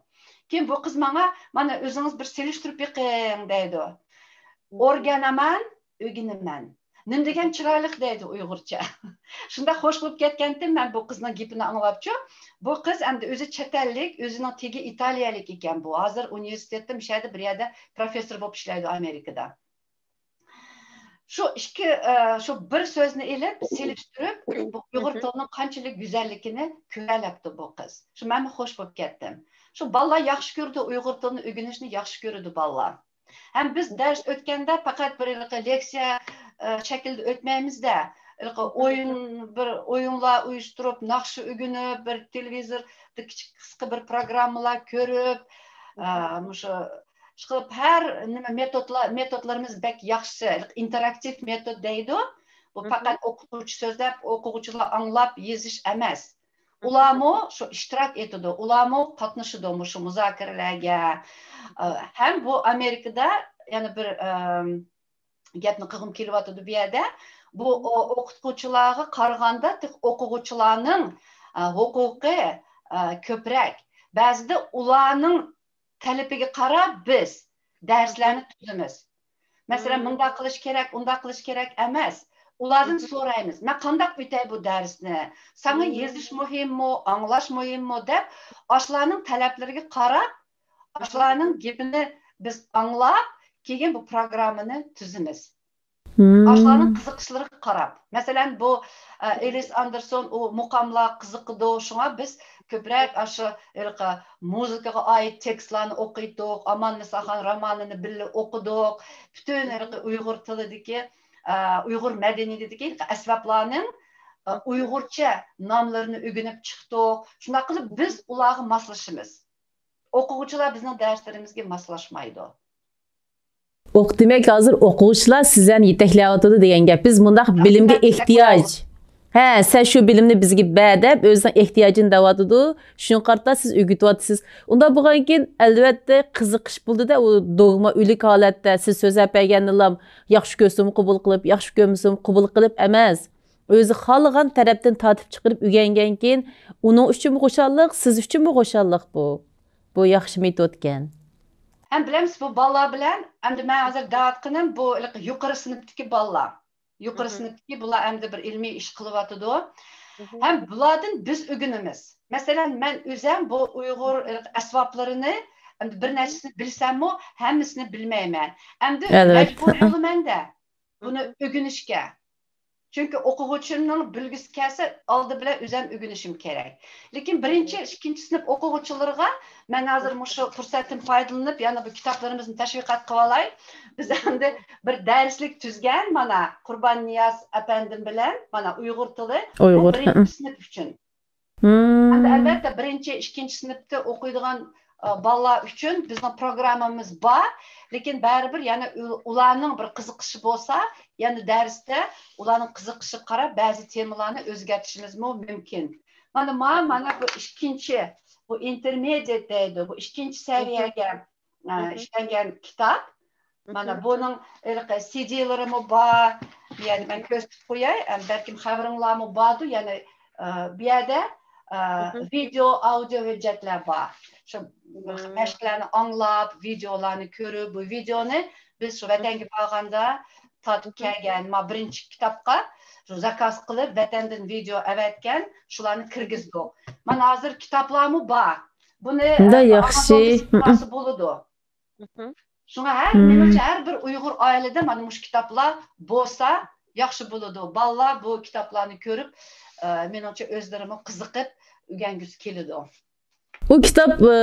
كېيىن بۇ قىز ماڭا، مانا ئۆزىڭىز بىر سېلىشتۇرۇپ بېقىڭ دەيدۇ. ئورگەنەمەن، ئۆگىنىمەن. نېمە دېگەن چىرايلىق دەيدۇ ئۇيغۇرچە. شۇنداق خوش بولۇپ كەتكەنتىم مەن بۇ قىزنىڭ گېپىنى ئاڭلاپچۇ. بۇ قىز ئەمدى ئۆزى چەت ئەللىك، ئۆزىنىڭ تېگى ئىتالىيەلىك ئىكەن بۇ. ھازىر ئۇنىۋېرسىتېتتا مۇشۇ يەردە بىر يەردە پروفېسسور بولۇپ ئىشلەيدۇ ئامېرىكىدا. شۇ ئىككى، ئە، شۇ بىر سۆزنى ئېلىپ، سېلىشتۇرۇپ، بۇ ئۇيغۇر تىلىنىڭ قانچىلىك گۈزەللىكىنى كۆرەلەپتۇ بۇ قىز. شۇ مەنمۇ خوش بولۇپ كەتتىم. شۇ بالىلار ياخشى كۆرىدۇ، ئۇيغۇر تىلىنى ئۆگىنىشنى ياخشى كۆرىدۇ بالىلار. ھەم بىز دەرس ئۆتكەندە پەقەت بىر ھېلىقى لېكسىيە، ئە، شەكلىدە ئۆتمەيمىز-دە، ھېلىقى ئويۇن، بىر ئويۇنلار ئۇيۇشتۇرۇپ، ناخشا ئۆگىنىپ، بىر تېلېۋىزوردا كىچىك قىسقا بىر پروگراممىلار كۆرۈپ، ئە، مۇشۇ ئىشقىلىپ، ھەر نېمە مېتودلار، مېتودلىرىمىز بەك ياخشى. ئىنتېراكتىپ مېتود دەيدۇ. بۇ پەقەت ئوقۇتقۇچى سۆزلەپ، ئوقۇغۇچىلار ئاڭلاپ يېزىش ئەمەس. ئۇلارمۇ شۇ ئىشتىراك ئېتىدۇ، ئۇلارمۇ قاتنىشىدۇ مۇشۇ مۇزاكىرىلەرگە. ئە، ھەم بۇ ئامېرىكىدا يەنە بىر، ئەم، گەپنى قىلغۇم كېلىۋاتىدۇ بۇ يەردە. بۇ ئو-، ئوقۇتقۇچىلارغا قارىغاندا تېخى ئوقۇغۇچىلارنىڭ، ئە، ھوقۇقى، ئە، كۆپرەك. بەزىدە ئۇلارنىڭ تەلىپىگە قاراپ بىز دەرسلەرنى تۈزىمىز. مەسىلەن، مۇنداق قىلىش كېرەك، ئۇنداق قىلىش كېرەك ئەمەس. ئۇلاردىن سورايمىز، مەن قانداق ئۆتەي بۇ دەرسنى؟ ساڭا يېزىش مۇھىممۇ، ئاڭلاش مۇھىممۇ دەپ، ئاشۇلارنىڭ تەلەپلىرىگە قاراپ، ئاشۇلارنىڭ گېپىنى بىز ئاڭلاپ، كېيىن بۇ پروگراممىنى تۈزىمىز. ئاشۇلارنىڭ قىزىقىشلىرىغا قاراپ. مەسىلەن، بۇ، ئە، ئېلىس ئاندېرسون ئۇ مۇقاملار قىزىقىدۇ. شۇڭا بىز كۆپرەك ئاشۇ ھېلىقى مۇزىكىغا ئائىت تېكىستلارنى ئوقۇيتتۇق. ئاماننىساخان رومانىنى بىللە ئوقۇدۇق. پۈتۈن ھېلىقى ئۇيغۇر تىلىدىكى، ئە، ئۇيغۇر مەدەنىيىتىدىكى ئەسۋابلارنىڭ، ئە، ئۇيغۇرچە ناملىرىنى ئۆگىنىپ چىقتۇق. شۇنداق قىلىپ بىز ئۇلارغا ماسلىشىمىز. ئوقۇغۇچىلار بىزنىڭ دەرسلىرىمىزگە ماسلاشمايدۇ. ئوق-، دېمەك، ھازىر ئوقۇغۇچىلار سىزلەرنى يېتەكلەۋاتىدۇ دېگەن گەپ. بىز مۇنداق بىلىمگە ئېھتىياج. ھە، سەن شۇ بىلىمنى بىزگە بەر دەپ، ئۆزىنىڭ ئېھتىياجىنى دەۋاتىدۇ. شۇڭا قارىتا سىز ئۆگىتىۋاتىسىز. ئۇنداق بولغاندىكىن، ئەلۋەتتە، قىزىقىش بولىدۇ-دە، ئۇ دوگما ئۆلۈك ھالەتتە سىز سۆزلەپ بەرگەندىلا ياخشى كۆرسىمۇ قوبۇل قىلىپ، ياخشى كۆرمىسىمۇ قوبۇل قىلىپ ئەمەس. ئۆزى خالىغان تەرەپتىن تارتىپ چىقىرىپ ئۆگەنگەنكىن، ئۇنىڭ ئۈچۈنمۇ خۇشاللىق، سىز ئۈچۈنمۇ خۇشاللىق بۇ. بۇ ياخشى مېتودكەن. ھەم بىلەمسىز، بۇ بالىلار بىلەن، ئەمدى مەن ھازىر دەۋاتقىنىم بۇ ھېلىقى يۇقىرى سىنىپتىكى بالىلار. يۇقىرى سىنىپتىكى بۇلار ئەمدى بىر ئىلمىي ئىش قىلىۋاتىدۇ. ھەم بۇلاردىن بىز ئۆگىنىمىز. مەسىلەن، مەن ئۆزەم بۇ ئۇيغۇر ھېلىقى ئەسۋابلىرىنى ئەمدى بىر نەچچىسىنى بىلسەممۇ، ھەممىسىنى بىلمەيمەن. ئەمدى مەجبۇر بولىمەن-دە بۇنى ئۆگىنىشكە. چۈنكى ئوقۇغۇچىمنىڭ بىلگۈسى كەلسە، ئالدى بىلەن ئۆزۈم ئۆگىنىشىم كېرەك. لېكىن بىرىنچى، ئىككىنچى سىنىپ ئوقۇغۇچىلىرىغا مەن ھازىر مۇشۇ پۇرسەتتىن پايدىلىنىپ، يەنە بۇ كىتابلىرىمىزنى تەشۋىقات قىلىۋالاي. بىز ئەمدى بىر دەرسلىك تۈزگەن، مانا، قۇربان نىياز ئەپەندىم بىلەن، مانا، ئۇيغۇر تىلى. ئۇيغۇر، بۇ بىرىنچى سىنىپ ئۈچۈن. ئەمدى، ئەلۋەتتە، بىرىنچى، ئىككىنچى سىنىپتا ئوقۇيدىغان، ئە، بالىلار ئۈچۈن بىزنىڭ پروگراممىمىز بار، لېكىن بەرىبىر يەنە ئۇ-، ئۇلارنىڭ بىر قىزىقىشى بولسا، يەنە دەرستە ئۇلارنىڭ قىزىقىشىغا قاراپ بەزى تېمىلارنى ئۆزگەرتىشىمىزمۇ مۇمكىن. مانا، ما-، مانا بۇ ئىككىنچى، بۇ ئىنتېرمېدىيېت دەيدۇ، بۇ ئىككىنچى سەۋىيەگە ئە، ئىشلەنگەن كىتاب. مانا بۇنىڭ ھېلىقى سىدىلىرىمۇ بار. بۇ يەردە مەن كۆرسىتىپ قوياي. ئەم، بەلكىم خەۋىرىڭلارمۇ باردۇ. يەنى، ئە، بۇ يەردە، ئە، ۋىدېئو، ئاودىئو ھۆججەتلەر بار. شۇ مەشىقلەرنى ئاڭلاپ، ۋىدېئولارنى كۆرۈپ، بۇ ۋىدېئونى بىز شۇ ۋەتەنگە بارغاندا تارتىپ كەلگەن، ما بىرىنچى كىتابقا شۇ زاكاز قىلىپ، ۋەتەندىن ۋىدېئو ئەۋەتكەن، شۇلارنى كىرگۈزدۇق. مانا ھازىر كىتابلارمۇ بار. بۇنى، ئە، ياخشى. ئامازوندا سېتىپ ئالسا بولىدۇ. شۇڭا ھەر، مېنىڭچە، ھەر بىر ئۇيغۇر ئائىلىدە مانا مۇشۇ كىتابلار بولسا ياخشى بولىدۇ. بالىلار بۇ كىتابلارنى كۆرۈپ، ئە، مېنىڭچە ئۆزلىرىمۇ قىزىقىپ ئۆگەنگۈسى كېلىدۇ. بۇ كىتاب، ئە،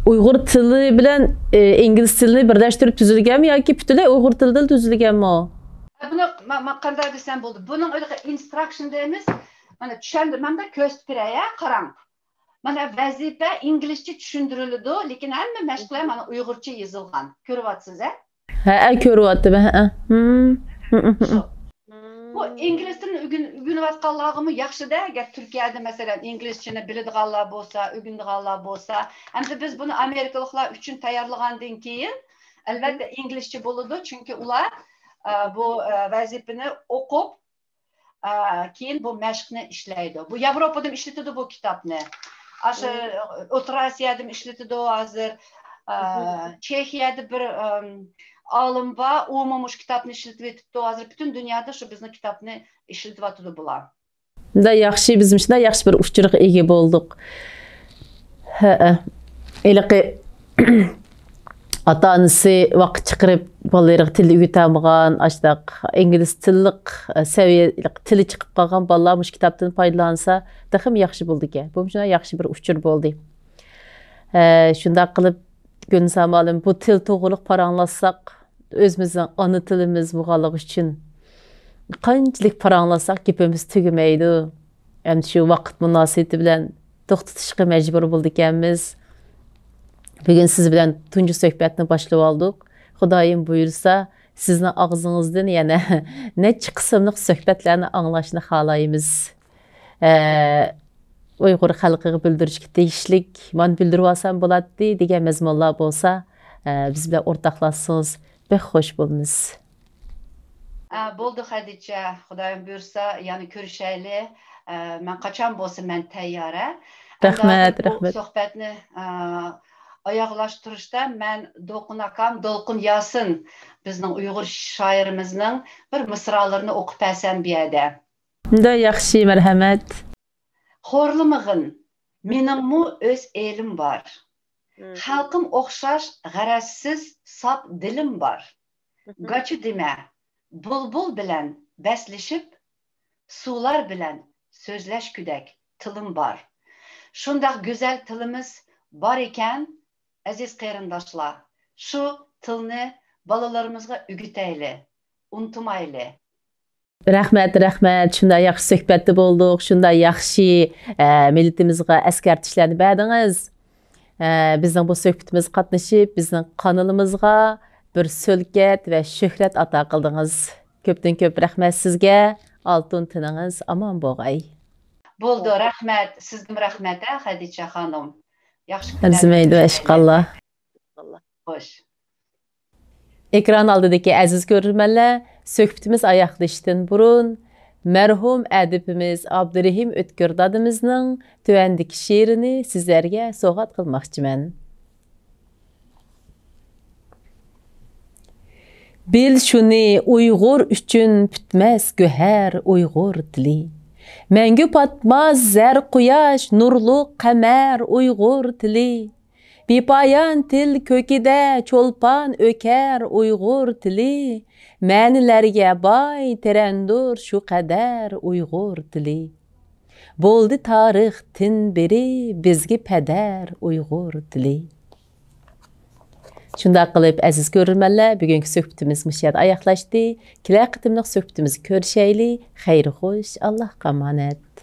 ئۇيغۇر تىلى بىلەن، ئە، ئىنگلىز تىلىنى بىرلەشتۈرۈپ تۈزۈلگەنمۇ ياكى پۈتۈنلەي ئۇيغۇر تىلىدا تۈزۈلگەنمۇ؟ بۇنى ما-، ما-، قانداق دېسەم بولىدۇ؟ بۇنىڭ ئىنستراكشن دەيمىز. مانا چۈشەندۈرمەمدە كۆرسىتىپ بېرەي، ھە، قاراڭ. مانا ۋەزىپە ئىنگلىزچە چۈشەندۈرۈلىدۇ، لېكىن ھەممە مەشىقلەر مانا ئۇيغۇرچە يېزىلغان. كۆرۈۋاتىسىز، ھە؟ ھەئە، كۆرۈۋاتىمەن، ھەئە. ھىم. شۇ. بۇ ئىنگلىز تىلىنى ئۆگىن-، ئۆگىنىۋاتقانلارغىمۇ ياخشىدە، ئەگەر تۈركىيەدە، مەسىلەن، ئىنگلىزچىنى بىلىدىغانلار بولسا، ئۆگىنىدىغانلار بولسا. ئەمدى بىز بۇنى ئامېرىكىلىقلار ئۈچۈن تەييارلىغاندىن كېيىن، ئەلۋەتتە، ئىنگلىزچە بولىدۇ، چۈنكى ئۇلار، ئە، بۇ، ئە، ۋەزىپىنى ئوقۇپ، ئا، كېيىن بۇ مەشىقنى ئىشلەيدۇ. بۇ ياۋروپادىمۇ ئىشلىتىدۇ بۇ كىتابنى. ئاشۇ ئوتتۇرا ئاسىيادىمۇ ئىشلىتىدۇ ھازىر. ئا، چېخىيەدە بىر، ئىم، ئالىم بار، ئۇمۇ مۇشۇ كىتابنى ئىشلىتىۋېتىپتۇ. ھازىر پۈتۈن دۇنيادا شۇ بىزنىڭ كىتابنى ئىشلىتىۋاتىدۇ بۇلار. شۇنداق ياخشى، بىز شۇنداق ياخشى بىر ئۇچۇرغا ئىگە بولدۇق. ھەئە. ھېلىقى ئاتا-ئانىسى ۋاقىت چىقىرىپ بالىلىرىغا تىل ئۆگىتەلمىگەن، ئاشۇنداق ئىنگلىز تىللىق، ئە، سەۋىيە، تىلى چىقىپ قالغان بالىلار مۇشۇ كىتابتىن پايدىلانسا تېخىمۇ ياخشى بولىدىكەن. بۇمۇ شۇنداق ياخشى بىر ئۇچۇر بولدى. ئە، شۇنداق قىلىپ، گۈلنىسا مۇئەللىم، بۇ تىل توغرۇلۇق پاراڭلاشساق، ئۆزىمىزنىڭ ئانا تىلىمىز بولغانلىقى ئۈچۈن قانچىلىك پاراڭلاشساق گېپىمىز تۈگىمەيدۇ. ئەمدى شۇ ۋاقىت مۇناسىۋىتى بىلەن توختىتىشقا مەجبۇر بولىدىكەنمىز. بۈگۈن سىز بىلەن تۇنجى سۆھبەتنى باشلىۋالدۇق. خۇدايىم بۇيرۇسا، سىزنىڭ ئاغزىڭىزدىن يەنە نەچچە قىسىملىق سۆھبەتلەرنى ئاڭلاشنى خالايمىز. ئە، ئۇيغۇر خەلقىگە بىلدۈرۈشكە تېگىشلىك، مانا بىلدۈرۈۋالسام بولاتتى دېگەن مەزمۇنلار بولسا، ئە، بىز بىلەن ئورتاقلاشسىڭىز بەك خوش بولىمىز. ئە، بولدى خەدىچە، خۇدايىم بۇيرۇسا يەنە كۆرۈشەيلى. ئە، مەن قاچان بولسا مەن تەييارە. رەھمەت، ئەمدى ھازىر بۇ رەھمەت. سۆھبەتنى، ئە، ئاياغلاشتۇرۇشتا مەن دولقۇن ئاكام، دولقۇن ياسىن، بىزنىڭ ئۇيغۇر شائىرىمىزنىڭ بىر مىسرالىرىنى ئوقۇپ بەرسەم بۇ يەردە. شۇنداق ياخشى، مەرھەمەت. خورلىمىغىن، مېنىڭمۇ ئۆز ئېلىم بار. خەلقىم ئوخشاش غەرەزسىز ساپ دىلىم بار. گاچا دېمە، بۇلبۇل بىلەن بەسلىشىپ، سۇلار بىلەن سۆزلەشكۈدەك تىلىم بار. شۇنداق گۈزەل تىلىمىز بار ئىكەن، ئەزىز قېرىنداشلار، شۇ تىلنى بالىلىرىمىزغا ئۆگىتەيلى، ئۇنتۇمايلى. رەھمەت، رەھمەت. شۇنداق ياخشى سۆھبەتتە بولدۇق، شۇنداق ياخشى، ئە، مىللىتىمىزغا ئەسكەرتىشلەرنى بەردىڭىز. ئە، بىزنىڭ بۇ سۆھبىتىمىزگە قاتنىشىپ، بىزنىڭ قانىلىمىزغا بىر سۆلكەت ۋە شۆھرەت ئاتا قىلدىڭىز. كۆپتىن كۆپ رەھمەت سىزگە. ئالتۇن تېنىڭىز ئامان بولغاي. بولدى، رەھمەت. سىزگىمۇ رەھمەت، ھە، خەدىچە خانىم. ياخشى كۈنلەردە ئەرزىمەيدۇ، كۆرۈشەيلى. ئىشقاللا. خوش. ئېكران ئالدىدىكى ئەزىز كۆرۈرمەنلەر، سۆھبىتىمىز ئاياغلىشىشتىن بۇرۇن، مەرھۇم ئەدىبىمىز ئابدۇرېھىم ئۆتكۈر دادىمىزنىڭ تۆۋەندىكى شېئىرىنى سىزلەرگە سوۋغات قىلماقچىمەن. بىل شۇنى، ئۇيغۇر ئۈچۈن پۈتمەس گۆھەر ئۇيغۇر تىلى. مەڭگۈ پاتماس زەر قۇياش، نۇرلۇق قەمەر ئۇيغۇر تىلى. بىپايان تىل كۆكىدە چولپان ئۆكەر ئۇيغۇر تىلى. مەنىلەرگە باي تىرەندۇر شۇ قەدەر ئۇيغۇر تىلى. بولدى تارىختىن بېرى بىزگە پەدەر ئۇيغۇر تىلى. شۇنداق قىلىپ، ئەزىز كۆرۈرمەنلەر، بۈگۈنكى سۆھبىتىمىز مۇشۇ يەردە ئاياغلاشتى. كېلەر قېتىملىق سۆھبىتىمىزدە كۆرۈشەيلى. خەير خوش، ئاللاھقا ئامانەت.